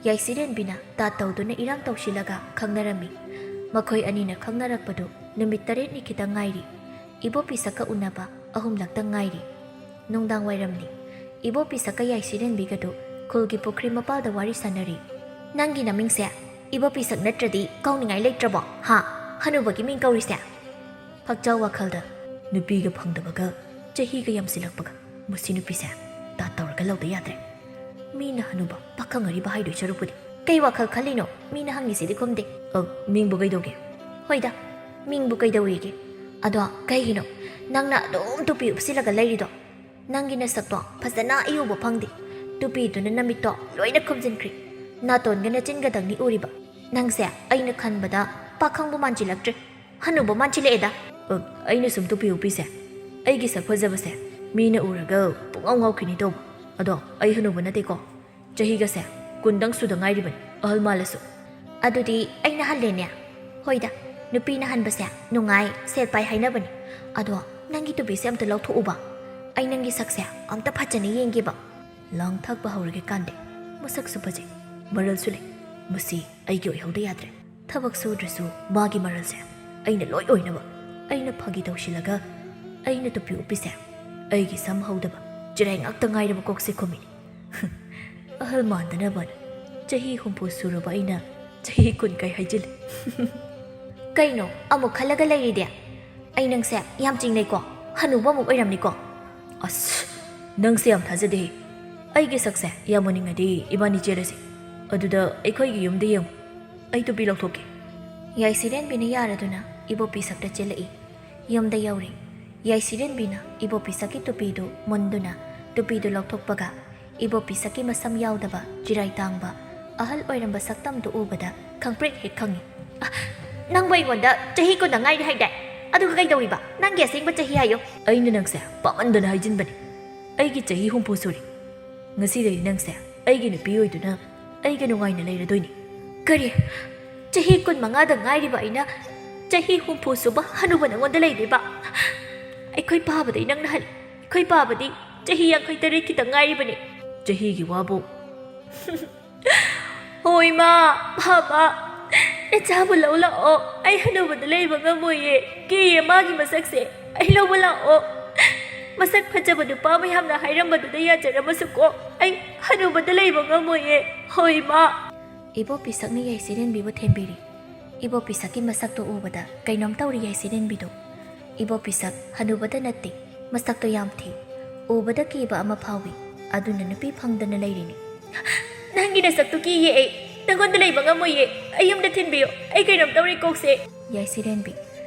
ꯌꯥꯏꯁꯤꯔꯦꯟꯕꯤꯅ ꯇꯥꯠ ꯇꯧꯗꯨꯅ ꯏꯔꯥꯡ ꯇꯧꯁꯤꯜꯂꯒ ꯈꯪꯅꯔꯝꯃꯤ꯫ ꯃꯈꯣꯏ ꯑꯅꯤꯅ ꯈꯪꯅꯔꯛꯄꯗꯨ ꯅꯨꯃꯤꯠ ꯇꯔꯦꯠꯅꯤ ꯈꯤꯇꯪ ꯉꯥꯏꯔꯤ꯫ ꯏꯕꯣꯄꯤ ꯁꯛꯀ ꯎꯅꯕ ꯑꯍꯨꯝꯂꯛꯇꯪ ꯉꯥꯏꯔꯤ꯫ ꯅꯨꯡꯗꯥꯡ ꯋꯥꯏꯔꯝꯅꯤ꯫ ꯏꯕꯣꯄꯤ ꯁꯛꯀ ꯌꯥꯏꯁꯤꯔꯦꯟꯕꯤꯒꯗꯨ ꯈꯨꯜꯒꯤ ꯄꯨꯈ꯭ꯔꯤ ꯃꯄꯥꯜꯗ ꯋꯥꯔꯤ ꯁꯥꯟꯅꯔꯤ꯫ "ꯅꯪꯒꯤ ꯅꯃꯤꯡꯁꯦ ꯏꯕꯣꯄꯤ ꯁꯛ ꯅꯠꯇ꯭ꯔꯗꯤ ꯀꯧꯅꯤꯡꯉꯥꯏ ꯂꯩꯇ꯭ꯔꯕꯣ, ꯍꯥ? ꯍꯅꯨꯕꯒꯤ ꯃꯤꯡ ꯀꯧꯔꯤꯁꯦ?" ꯐꯛꯆꯥꯎ ꯋꯥꯈꯜꯗ, "ꯅꯨꯄꯤꯒ ꯐꯪꯗꯕꯒ ꯆꯍꯤꯒ ꯌꯥꯝꯁꯤꯜꯂꯛꯄꯒ ꯃꯁꯤ ꯅꯨꯄꯤꯁꯦ ꯇꯥꯠ ꯇꯧꯔꯒ ꯂꯧꯗ ꯌꯥꯗ꯭ꯔꯦ꯫ ꯃꯤꯅ ꯍꯅꯨꯕ ꯄꯥꯈꯪ ꯑꯔꯤꯕ ꯍꯥꯏꯗꯣꯏ ꯁꯔꯨꯛꯄꯨꯗꯤ꯫" "ꯀꯩ ꯋꯥꯈꯜ ꯈꯜꯂꯤꯅꯣ? ꯃꯤꯅ ꯍꯪꯉꯤꯁꯤꯗꯤ ꯈꯨꯝꯗꯦ꯫" "ꯑ, ꯃꯤꯡꯕꯨ ꯀꯩꯗꯧꯒꯦ?" "ꯍꯣꯏꯗ, ꯃꯤꯡꯕꯨ ꯀꯩꯗꯧꯋꯦꯒꯦ? ꯑꯗꯣ ꯀꯩꯒꯤꯅꯣ ꯅꯪꯅ ꯑꯗꯨꯝ ꯇꯨꯄꯤ ꯎꯞꯁꯤꯜꯂꯒ ꯂꯩꯔꯤꯗꯣ? ꯅꯪꯒꯤ ꯅꯁꯛꯇꯣ ꯐꯖꯅ ꯑꯩ ꯎꯕ ꯐꯪꯗꯦ꯫ ꯇꯨꯄꯤꯗꯨꯅ ꯅꯃꯤꯠꯇꯣ ꯂꯣꯏꯅ ꯈꯨꯝꯖꯤꯟꯈ꯭ꯔꯦ꯫ ꯅꯥꯇꯣꯟꯒ ꯅꯆꯤꯟꯒꯗꯪꯅꯤ ꯎꯔꯤꯕ꯫ ꯅꯪꯁꯦ ꯑꯩꯅ ꯈꯟꯕꯗ ꯄꯥꯈꯪꯕꯨ ꯃꯥꯟꯁꯤꯜꯂꯛꯇ꯭ꯔꯦ꯫ ꯍꯅꯨꯕ ꯃꯥꯟꯁꯤꯜꯂꯛꯑꯦꯗ꯫" "ꯑ, ꯑꯩꯅ ꯁꯨꯝ ꯇꯨꯄꯤ ꯎꯞꯄꯤꯁꯦ ꯑꯩꯒꯤ ꯁꯛ ꯐꯖꯕꯁꯦ ꯃꯤꯅ ꯎꯔꯒ ꯄꯨꯡꯉꯥꯎ ꯉꯥꯎꯈꯤꯅꯤ ꯇꯧꯕ꯫ ꯑꯗꯣ ꯑꯩ ꯍꯅꯨꯕ ꯅꯠꯇꯦꯀꯣ꯫ ꯆꯍꯤꯒꯁꯦ ꯀꯨꯟꯗꯪ ꯁꯨꯗ ꯉꯥꯏꯔꯤꯕꯅꯤ, ꯑꯍꯜ ꯃꯥꯜꯂꯁꯨ꯫" "ꯑꯗꯨꯗꯤ ꯑꯩꯅ ꯍꯜꯂꯦꯅꯦ?" "ꯍꯣꯏꯗ, ꯅꯨꯄꯤꯅ ꯍꯟꯕꯁꯦ ꯅꯨꯡꯉꯥꯏ, ꯁꯦꯜ ꯄꯥꯏ ꯍꯥꯏꯅꯕꯅꯤ꯫ ꯑꯗꯣ ꯅꯪꯒꯤ ꯇꯨꯄꯤꯁꯦ ꯑꯝꯇ ꯂꯧꯊꯣꯛꯎꯕ꯫ ꯑꯩ ꯅꯪꯒꯤ ꯁꯛꯁꯦ ꯑꯝꯇ ꯐꯖꯅ ꯌꯦꯡꯒꯦꯕ꯫" ꯂꯥꯡ ꯊꯥꯛꯄ ꯍꯧꯔꯒꯦ ꯀꯥꯟꯗꯦ꯫ ꯃꯁꯛꯁꯨ ꯐꯖꯩ, ꯃꯔꯜꯁꯨ ꯂꯩ꯫ ꯃꯁꯤ ꯑꯩꯒꯤ ꯑꯣꯏꯍꯧꯗ ꯌꯥꯗ꯭ꯔꯦ꯫ ꯊꯕꯛ ꯁꯨꯗ꯭ꯔꯁꯨ ꯃꯥꯒꯤ ꯃꯔꯜꯁꯦ ꯑꯩꯅ ꯂꯣꯏ ꯑꯣꯏꯅꯕ꯫ ꯑꯩꯅ ꯐꯥꯒꯤ ꯇꯧꯁꯤꯜꯂꯒ ꯑꯩꯅ ꯇꯨꯄꯤ ꯎꯞꯄꯤꯁꯦ ꯑꯩꯒꯤ ꯁꯝ ꯍꯧꯗꯕ ꯆꯤꯔꯥꯏ ꯉꯥꯛꯇ ꯉꯥꯏꯔꯕ ꯀꯣꯛꯁꯦ ꯈꯨꯝꯃꯤꯅꯤ꯫ ꯑꯍꯜ ꯃꯥꯟꯗꯅꯕꯅ ꯆꯍꯤ ꯍꯨꯝꯐꯨ ꯁꯨꯔꯕ ꯑꯩꯅ ꯆꯍꯤ ꯀꯨꯟ ꯀꯩ ꯍꯥꯏꯖꯤꯜꯂꯤ꯫ ꯀꯩꯅꯣ ꯑꯃꯨꯛ ꯈꯜꯂꯒ ꯂꯩꯔꯤꯗꯤ? ꯑꯩ ꯅꯪꯁꯦ ꯌꯥꯝ ꯆꯤꯡꯅꯩꯀꯣ, ꯍꯅꯨꯕ ꯑꯃꯨꯛ ꯑꯣꯏꯔꯝꯅꯤꯀꯣ꯫ ꯑꯁ, ꯅꯪꯁꯦ ꯌꯥꯝ ꯊꯥꯖꯗꯦꯍꯦ꯫ ꯑꯩꯒꯤ ꯁꯛꯁꯦ ꯌꯥꯝ ꯎꯅꯤꯡꯉꯗꯤ ꯏꯕꯥꯅꯤ ꯆꯦꯜꯂꯁꯤ꯫ ꯑꯗꯨꯗ ꯑꯩꯈꯣꯏꯒꯤ ꯌꯨꯝꯗ ꯌꯦꯡꯉꯨ, ꯑꯩ ꯇꯨꯄꯤ ꯂꯧꯊꯣꯛꯀꯦ꯫ ꯌꯥꯏꯁꯤꯔꯦꯟꯕꯤꯅ ꯌꯥꯔꯗꯨꯅ ꯏꯕꯣꯄꯤ ꯁꯛꯇ ꯆꯦꯜꯂꯛꯏ꯫ ꯌꯨꯝꯗ ꯌꯧꯔꯦ꯫ ꯌꯥꯏꯁꯤꯔꯦꯟꯕꯤꯅ ꯏꯕꯣꯄꯤ ꯁꯛꯀꯤ ꯇꯨꯄꯤꯗꯨ ꯃꯨꯟꯗꯨꯅ ꯇꯨꯄꯤꯗꯨ ꯂꯧꯊꯣꯛꯄꯒ ꯏꯕꯣꯄꯤ ꯁꯛꯀꯤ ꯃꯁꯝ ꯌꯥꯎꯗꯕ ꯆꯤꯔꯥꯏ ꯇꯥꯡꯕ ꯑꯍꯜ ꯑꯣꯏꯔꯝꯕ ꯁꯛꯇꯝꯗꯨ ꯎꯕꯗ ꯈꯪꯄ꯭ꯔꯦꯛ ꯍꯦꯛ ꯈꯪꯉꯤ꯫ "ꯑ, ꯅꯪꯕꯨ ꯑꯩꯉꯣꯟꯗ ꯆꯍꯤ ꯀꯨꯟꯗ ꯉꯥꯏꯔꯤ ꯍꯥꯏꯗꯥꯏ? ꯑꯗꯨꯒ ꯀꯩꯗꯧꯔꯤꯕ? ꯅꯪꯒꯤ ꯑꯁꯦꯡꯕ ꯆꯍꯤ ꯍꯥꯏꯌꯨ꯫" "ꯑꯩꯅ ꯅꯪꯁꯦ ꯄꯥꯝꯃꯟꯗꯅ ꯍꯥꯏꯖꯤꯟꯕꯅꯤ꯫ ꯑꯩꯒꯤ ꯆꯍꯤ ꯍꯨꯝꯐꯨ ꯁꯨꯔꯦ꯫ ꯉꯁꯤꯗꯒꯤ ꯅꯪꯁꯦ ꯑꯩꯒꯤ ꯅꯨꯄꯤ ꯑꯣꯏꯗꯨꯅ ꯑꯩꯒ ꯅꯨꯡꯉꯥꯏꯅ ꯂꯩꯔꯗꯣꯏꯅꯤ꯫" "ꯀꯔꯤ? ꯆꯍꯤ ꯀꯨꯟꯃꯉꯥꯗ ꯉꯥꯏꯔꯤꯕ ꯑꯩꯅ ꯆꯍꯤ ꯍꯨꯝꯐꯨ ꯁꯨꯕ ꯍꯅꯨꯕ ꯅꯉꯣꯟꯗ ꯂꯩꯗꯣꯏꯕ? ꯑꯩꯈꯣꯏ ꯄꯥꯕꯗꯤ ꯅꯪꯅ ꯍꯜꯂꯤ꯫ ꯑꯩꯈꯣꯏ ꯄꯥꯕꯗꯤ ꯆꯍꯤ ꯌꯥꯡꯈꯩ ꯇꯔꯦꯠ ꯈꯤꯇꯪ ꯉꯥꯏꯔꯤꯕꯅꯤ꯫" "ꯆꯍꯤꯒꯤ ꯋꯥꯕꯨ꯫" "ꯍꯣꯏ ꯃꯥ, ꯄꯥꯕ, ꯏꯆꯥꯕꯨ ꯂꯧ ꯂꯥꯛꯑꯣ꯫ ꯑꯩ ꯍꯅꯨꯕꯗ ꯂꯩꯕ ꯉꯝꯃꯣꯏꯌꯦ꯫ ꯀꯤꯌꯦ ꯃꯥꯒꯤ ꯃꯁꯛꯁꯦ꯫ ꯑꯩ ꯂꯧꯕ ꯂꯥꯛꯑꯣ꯫" ꯃꯁꯛ ꯐꯖꯕ ꯅꯨꯄꯥ ꯃꯌꯥꯝꯅ ꯍꯥꯏꯔꯝꯕꯗꯨꯗ ꯌꯥꯖꯔꯝꯃꯁꯨꯀꯣ, ꯑꯩ ꯍꯅꯨꯕꯗ ꯂꯩꯕ ꯉꯝꯃꯣꯏꯌꯦ꯫ ꯍꯣꯏ ꯃꯥ꯫ ꯏꯕꯣꯄꯤ ꯁꯛꯅ ꯌꯥꯏꯁꯤꯔꯦꯟꯕꯤꯕꯨ ꯊꯦꯝꯕꯤꯔꯤ꯫ ꯏꯕꯣꯄꯤ ꯁꯛꯀꯤ ꯃꯁꯛꯇꯣ ꯎꯕꯗ ꯀꯩꯅꯣꯝ ꯇꯧꯔꯤ ꯌꯥꯏꯁꯤꯔꯦꯟꯕꯤꯗꯣ꯫ ꯏꯕꯣꯄꯤ ꯁꯛ ꯍꯅꯨꯕꯗ ꯅꯠꯇꯦ, ꯃꯁꯛꯇꯣ ꯌꯥꯝ ꯊꯤ꯫ ꯎꯕꯗ ꯀꯤꯕ ꯑꯃ ꯐꯥꯎꯏ꯫ ꯑꯗꯨꯅ ꯅꯨꯄꯤ ꯐꯪꯗꯅ ꯂꯩꯔꯤꯅꯤ꯫ "ꯅꯪꯒꯤ ꯅꯁꯛꯇꯨ ꯀꯤꯌꯦ ꯑꯩ꯫ ꯅꯪꯉꯣꯟꯗ ꯂꯩꯕ ꯉꯝꯃꯣꯏꯌꯦ꯫ ꯑꯩ ꯌꯨꯝꯗ ꯊꯤꯟꯕꯤꯌꯨ꯫ ꯑꯩ ꯀꯩꯅꯣꯝ ꯇꯧꯔꯦ ꯀꯣꯛꯁꯦ꯫" ꯌꯥꯏꯁꯤꯔꯦꯟꯕꯤ꯫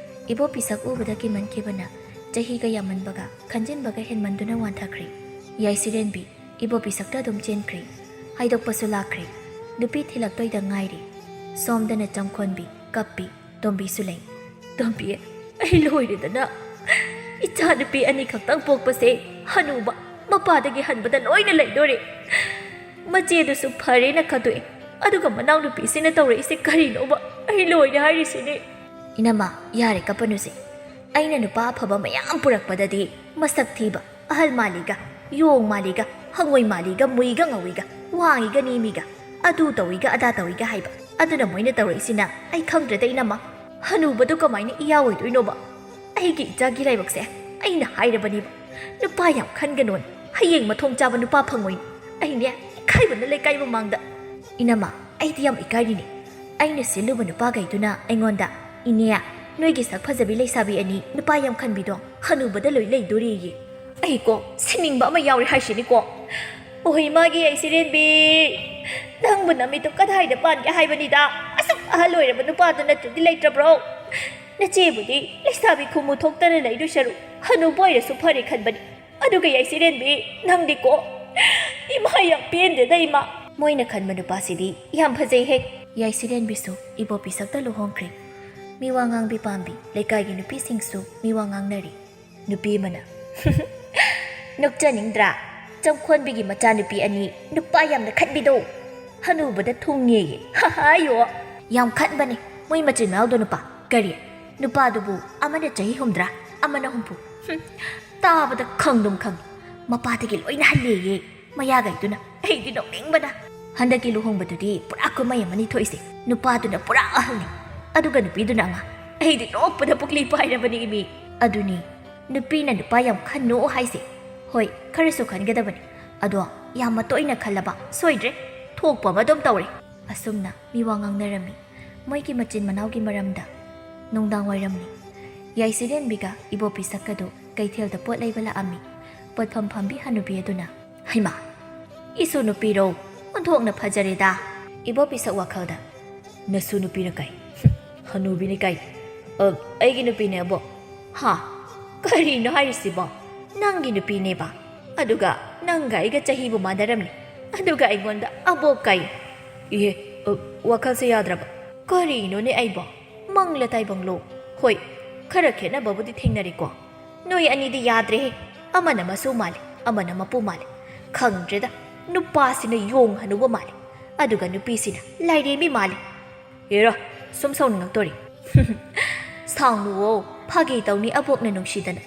ꯏꯕꯣꯄꯤ ꯁꯛ ꯎꯕꯗ ꯀꯤꯃꯟꯈꯤꯕꯅ ꯆꯍꯤꯒ ꯌꯥꯝꯃꯟꯕꯒ ꯈꯟꯖꯤꯟꯕꯒ ꯍꯦꯟꯃꯟꯗꯨꯅ ꯋꯥꯟꯊꯈ꯭ꯔꯦ꯫ ꯌꯥꯏꯁꯤꯔꯦꯟꯕꯤ ꯏꯕꯣꯄꯤ ꯁꯛꯇ ꯑꯗꯨꯝ ꯆꯦꯟꯈ꯭ꯔꯦ꯫ ꯍꯥꯏꯗꯣꯛꯄꯁꯨ ꯂꯥꯛꯈ꯭ꯔꯦ꯫ ꯅꯨꯄꯤ ꯊꯤꯜꯂꯛꯇꯣꯏꯗ ꯉꯥꯏꯔꯤ꯫ ꯁꯣꯝꯗꯅ ꯆꯝꯈꯣꯟꯕꯤ, ꯀꯞꯄꯤ, ꯇꯣꯝꯕꯤꯁꯨ ꯂꯩ꯫ "ꯇꯣꯝꯕꯤ, ꯑꯩ ꯂꯣꯏꯔꯦꯗꯅ꯫ ꯏꯆꯥ ꯅꯨꯄꯤ ꯑꯅꯤꯈꯛꯇꯪ ꯄꯣꯛꯄꯁꯦ ꯍꯅꯨꯕ ꯃꯄꯥꯗꯒꯤ ꯍꯟꯕꯗ ꯂꯣꯏꯅ ꯂꯩꯗꯣꯔꯦ꯫ ꯃꯆꯦꯗꯨꯁꯨ ꯐꯔꯦꯅ ꯈꯟꯗꯣꯛꯑꯦ꯫ ꯑꯗꯨꯒ ꯃꯅꯥꯎꯅꯨꯄꯤꯁꯤꯅ ꯇꯧꯔꯛꯏꯁꯦ ꯀꯔꯤꯅꯣꯕ? ꯑꯩ ꯂꯣꯏꯔꯦ ꯍꯥꯏꯔꯤꯁꯤꯅꯦ꯫" "ꯏꯅꯝꯃ, ꯌꯥꯔꯦ ꯀꯞꯄꯅꯨꯁꯦ꯫ ꯑꯩꯅ ꯅꯨꯄꯥ ꯑꯐꯕ ꯃꯌꯥꯝ ꯄꯨꯔꯛꯄꯗꯗꯤ ꯃꯁꯛ ꯊꯤꯕ, ꯑꯍꯜ ꯃꯥꯜꯂꯤꯒ, ꯌꯣꯡ ꯃꯥꯜꯂꯤꯒ, ꯍꯪꯉꯣꯏ ꯃꯥꯜꯂꯤꯒ, ꯃꯨꯏꯒ ꯉꯧꯏꯒ, ꯋꯥꯡꯉꯤꯒ ꯅꯦꯝꯃꯤꯒ, ꯑꯗꯨ ꯇꯧꯏꯒ ꯑꯗꯥ ꯇꯧꯏꯒ ꯍꯥꯏꯕ꯫ ꯑꯗꯨꯅ ꯃꯣꯏꯅ ꯇꯧꯔꯛꯏꯁꯤꯅ ꯑꯩ ꯈꯪꯗ꯭ꯔꯦꯗ ꯏꯅꯝꯃ꯫ ꯍꯅꯨꯕꯗꯣ ꯀꯃꯥꯏꯅ ꯏꯌꯥ ꯑꯣꯏꯗꯣꯏꯅꯣꯕ? ꯑꯩꯒꯤ ꯏꯆꯥꯒꯤ ꯂꯥꯏꯕꯛꯁꯦ ꯑꯩꯅ ꯍꯥꯏꯔꯕꯅꯦꯕ, ꯅꯨꯄꯥ ꯌꯥꯝ ꯈꯟꯒꯅꯣꯅ, ꯍꯌꯦꯡ ꯃꯊꯣꯡ ꯆꯥꯕ ꯅꯨꯄꯥ ꯐꯪꯉꯣꯏꯅ꯫ ꯑꯩꯅꯦ ꯏꯀꯥꯏꯕꯅ ꯂꯩꯀꯥꯏ ꯃꯃꯥꯡꯗ꯫ ꯏꯅꯝꯃ, ꯑꯩꯗꯤ ꯌꯥꯝ ꯏꯀꯥꯏꯔꯤꯅꯦ꯫ ꯑꯩꯅ ꯁꯤꯜꯂꯨꯕ ꯅꯨꯄꯥꯈꯩꯗꯨꯅ ꯑꯩꯉꯣꯟꯗ, "ꯏꯅꯦ, ꯅꯣꯏꯒꯤ ꯁꯛ ꯐꯖꯕꯤ ꯂꯩꯁꯥꯕꯤ ꯑꯅꯤ ꯅꯨꯄꯥ ꯌꯥꯝ ꯈꯟꯕꯤꯗꯣ ꯍꯅꯨꯕꯗ ꯂꯣꯏ ꯂꯩꯗꯣꯔꯤꯌꯦ"꯫ ꯑꯩꯀꯣ ꯁꯤꯅꯤꯡꯕ ꯑꯃ ꯌꯥꯎꯔꯦ ꯍꯥꯏꯁꯤꯅꯤꯀꯣ꯫ ꯑꯣꯍꯣꯏ, ꯃꯥꯒꯤ ꯌꯥꯏꯁꯤꯔꯦꯟꯕꯤ, ꯅꯪꯕꯨ ꯅꯃꯤꯠꯇꯣ ꯀꯗꯥꯏꯗ ꯄꯥꯟꯒꯦ ꯍꯥꯏꯕꯅꯤꯗ? ꯑꯁꯨꯛ ꯑꯍꯜ ꯑꯣꯏꯔꯕ ꯅꯨꯄꯥꯗꯨ ꯅꯠꯇ꯭ꯔꯗꯤ ꯂꯩꯇ꯭ꯔꯕ꯭ꯔꯣ? ꯅꯆꯦꯕꯨꯗꯤ ꯂꯩꯁꯥꯕꯤ ꯈꯨꯃꯨ ꯊꯣꯛꯇꯅ ꯂꯩꯗꯣꯏ ꯁꯔꯨꯛ ꯍꯅꯨꯕ ꯑꯣꯏꯔꯁꯨ ꯐꯔꯦ ꯈꯟꯕꯅꯤ꯫ ꯑꯗꯨꯒ ꯌꯥꯏꯁꯤꯔꯦꯟꯕꯤ, ꯅꯪꯗꯤꯀꯣ, ꯏꯃꯥ ꯌꯥꯝ ꯄꯦꯟꯗꯦꯗ ꯏꯃꯥ꯫ ꯃꯣꯏꯅ ꯈꯟꯕ ꯅꯨꯄꯥꯁꯤꯗꯤ ꯌꯥꯝ ꯐꯖꯩꯍꯦ꯫ ꯌꯥꯏꯁꯤꯔꯦꯟꯕꯤꯁꯨ ꯏꯕꯣꯄꯤ ꯁꯛꯇ ꯂꯨꯍꯣꯡꯈ꯭ꯔꯦ꯫ ꯃꯤꯋꯥ ꯉꯥꯡꯕꯤ ꯄꯥꯝꯕꯤ ꯂꯩꯀꯥꯏꯒꯤ ꯅꯨꯄꯤꯁꯤꯡꯁꯨ ꯃꯤꯋꯥ ꯉꯥꯡꯅꯔꯤ꯫ ꯅꯨꯄꯤ ꯑꯃꯅ, "ꯅꯣꯛꯆꯅꯤꯡꯗ꯭ꯔꯥ? ꯆꯪꯈꯣꯟꯕꯤꯒꯤ ꯃꯆꯥꯅꯨꯄꯤ ꯑꯅꯤ ꯅꯨꯄꯥ ꯌꯥꯝꯅ ꯈꯟꯕꯤꯗꯣ ꯍꯅꯨꯕꯗ ꯊꯨꯡꯉꯦꯌꯦ꯫ ꯍꯥ ꯍꯥ ꯌꯣ!" ꯌꯥꯝ ꯈꯟꯕꯅꯦ ꯃꯣꯏ ꯃꯆꯤꯟ ꯃꯅꯥꯎꯗꯣ ꯅꯨꯄꯥ꯫ ꯀꯔꯤ? ꯅꯨꯄꯥꯗꯨꯕꯨ ꯑꯃꯅ ꯆꯍꯤ ꯍꯨꯝꯗ꯭ꯔꯥ, ꯑꯃꯅ ꯍꯨꯝꯐꯨ꯫ ꯍꯨꯝ, ꯇꯥꯕꯗ ꯈꯪꯗꯨꯝ ꯈꯪꯉꯤ꯫ ꯃꯄꯥꯗꯒꯤ ꯂꯣꯏꯅ ꯍꯜꯂꯦꯌꯦ꯫ ꯃꯌꯥꯒꯩꯗꯨꯅ꯫ ꯑꯩꯗꯤ ꯅꯣꯛꯅꯤꯡꯕꯅ꯫ ꯍꯟꯗꯛꯀꯤ ꯂꯨꯍꯣꯡꯕꯗꯨꯗꯤ ꯄꯨꯔꯥ ꯀꯨꯝꯍꯩ ꯑꯃꯅꯤ ꯊꯣꯛꯏꯁꯦ꯫ ꯅꯨꯄꯥꯗꯨꯅ ꯄꯨꯔꯥ ꯑꯍꯜꯅꯤ, ꯑꯗꯨꯒ ꯅꯨꯄꯤꯗꯨꯅ ꯑꯉꯥꯡ꯫ ꯑꯩꯗꯤ ꯅꯣꯛꯄꯗ ꯄꯨꯛꯂꯤ ꯄꯥꯏꯔꯕꯅꯤ ꯏꯃꯤ꯫ ꯑꯗꯨꯅꯤ, ꯅꯨꯄꯤꯅ ꯅꯨꯄꯥ ꯌꯥꯝ ꯈꯟꯅꯣ ꯍꯥꯏꯁꯦ꯫ ꯍꯣꯏ, ꯈꯔꯁꯨ ꯈꯟꯒꯗꯕꯅꯤ, ꯑꯗꯣ ꯌꯥꯝꯅ ꯇꯣꯏꯅ ꯈꯜꯂꯕ ꯁꯣꯏꯗ꯭ꯔꯦ, ꯊꯣꯛꯄ ꯑꯃ ꯑꯗꯨꯝ ꯇꯧꯔꯦ꯫ ꯑꯁꯨꯝꯅ ꯃꯤ ꯋꯥ ꯉꯥꯡꯅꯔꯝꯃꯤ ꯃꯣꯏꯒꯤ ꯃꯆꯤꯟ ꯃꯅꯥꯎꯒꯤ ꯃꯔꯝꯗ꯫ ꯅꯨꯡꯗꯥꯡ ꯋꯥꯏꯔꯝꯅꯤ꯫ ꯌꯥꯏꯁꯤꯔꯦꯟꯕꯤꯒ ꯏꯕꯣꯄꯤ ꯁꯛꯀꯗꯨ ꯀꯩꯊꯦꯜꯗ ꯄꯣꯠ ꯂꯩꯕ ꯂꯥꯛꯑꯝꯃꯤ꯫ ꯄꯣꯠꯐꯝ ꯐꯝꯕꯤ ꯍꯅꯨꯕꯤ ꯑꯗꯨꯅ, "ꯍꯩꯃꯥ, ꯏꯁꯨ ꯅꯨꯄꯤꯔꯣ? ꯑꯣꯟꯊꯣꯛꯅ ꯐꯖꯔꯦꯗ!" ꯏꯕꯣꯄꯤ ꯁꯛ ꯋꯥꯈꯜꯗ, "ꯅꯁꯨ ꯅꯨꯄꯤꯔ ꯀꯩ? ꯍꯅꯨꯕꯤꯅꯤ ꯀꯩ? ꯑ, ꯑꯩꯒꯤ ꯅꯨꯄꯤꯅꯦ, ꯑꯕꯣꯛ꯫" "ꯍꯥ? ꯀꯔꯤꯅꯣ ꯍꯥꯏꯔꯤꯁꯤꯕꯣ? ꯅꯪꯒꯤ ꯅꯨꯄꯤꯅꯦꯕ? ꯑꯗꯨꯒ ꯅꯪꯒ ꯑꯩꯒ ꯆꯍꯤꯕꯨ ꯃꯥꯟꯅꯔꯝꯃꯤ, ꯑꯗꯨꯒ ꯑꯩꯉꯣꯟꯗ ꯑꯕꯣꯛ ꯀꯥꯏ?" "ꯏꯍꯦ, ꯑ, ꯋꯥꯈꯜꯁꯦ ꯌꯥꯗ꯭ꯔꯕ꯫ ꯀꯔꯤꯅꯣꯅꯦ ꯑꯩꯕꯣ? ꯃꯪꯂ ꯇꯥꯏꯕꯪꯂꯣ? ꯍꯣꯏ, ꯈꯔ ꯈꯦꯠꯅꯕꯕꯨꯗꯤ ꯊꯦꯡꯅꯔꯦꯀꯣ꯫ ꯅꯣꯏ ꯑꯅꯤꯗꯤ ꯌꯥꯗ꯭ꯔꯦꯍꯦ꯫ ꯑꯃꯅ ꯃꯁꯨ ꯃꯥꯜꯂꯦ, ꯑꯃꯅ ꯃꯄꯨ ꯃꯥꯜꯂꯦ꯫ ꯈꯪꯗ꯭ꯔꯦꯗ, ꯅꯨꯄꯥꯁꯤꯅ ꯌꯣꯡ ꯍꯅꯨꯕ ꯃꯥꯜꯂꯦ, ꯑꯗꯨꯒ ꯅꯨꯄꯤꯁꯤꯅ ꯂꯥꯏꯔꯦꯝꯕꯤ ꯃꯥꯜꯂꯦ꯫ ꯍꯦꯔꯥ, ꯁꯨꯝ ꯁꯥꯎꯅꯤꯡꯉꯛꯇꯣꯔꯤ꯫" "ꯁꯥꯎꯅꯨꯋꯣ, ꯐꯥꯒꯤ ꯇꯧꯅꯤ ꯑꯕꯣꯛꯅ ꯅꯨꯡꯁꯤꯗꯅ꯫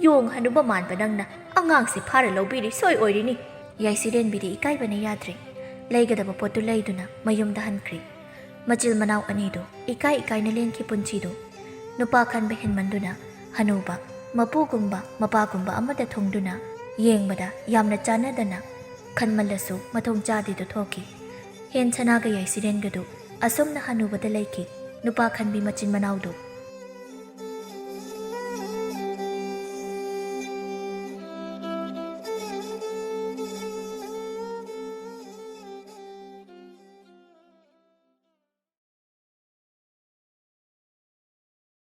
ꯌꯣꯡ ꯍꯅꯨꯕ ꯃꯥꯟꯕ ꯅꯪꯅ ꯑꯉꯥꯡꯁꯦ ꯐꯥꯔ ꯂꯧꯕꯤꯔꯤ ꯁꯣꯏ ꯑꯣꯏꯔꯤꯅꯤ꯫ ꯌꯥꯏꯁꯤꯔꯦꯟꯕꯤꯗꯤ ꯏꯀꯥꯏꯕꯅ ꯌꯥꯗ꯭ꯔꯦ꯫ ꯂꯩꯒꯗꯕ ꯄꯣꯠꯇꯨ ꯂꯩꯗꯨꯅ ꯃꯌꯨꯝꯗ ꯍꯟꯈ꯭ꯔꯦ꯫ ꯃꯆꯤꯜ ꯃꯅꯥꯎ ꯑꯅꯤꯗꯨ ꯏꯀꯥꯏ ꯏꯀꯥꯏꯅ ꯂꯦꯟꯈꯤ ꯄꯨꯟꯁꯤꯗꯨ꯫ ꯅꯨꯄꯥ ꯈꯟꯕ ꯍꯦꯟꯃꯟꯗꯨꯅ ꯍꯅꯨꯕ, ꯃꯄꯨꯒꯨꯝꯕ ꯃꯄꯥꯒꯨꯝꯕ ꯑꯃꯗ ꯊꯨꯡꯗꯨꯅ ꯌꯦꯡꯕꯗ ꯌꯥꯝꯅ ꯆꯥꯟꯅꯗꯅ ꯈꯟꯃꯜꯂꯁꯨ ꯃꯊꯣꯡ ꯆꯥꯗꯦꯗꯨ ꯊꯣꯛꯈꯤ꯫ ꯍꯦꯟ ꯁꯅꯥꯒ ꯌꯥꯏꯁꯤꯔꯦꯟꯒꯗꯨ ꯑꯁꯨꯝꯅ ꯍꯅꯨꯕꯗ ꯂꯩꯈꯤ꯫ ꯅꯨꯄꯥ ꯈꯟꯕꯤ ꯃꯆꯤꯟ ꯃꯅꯥꯎꯗꯨ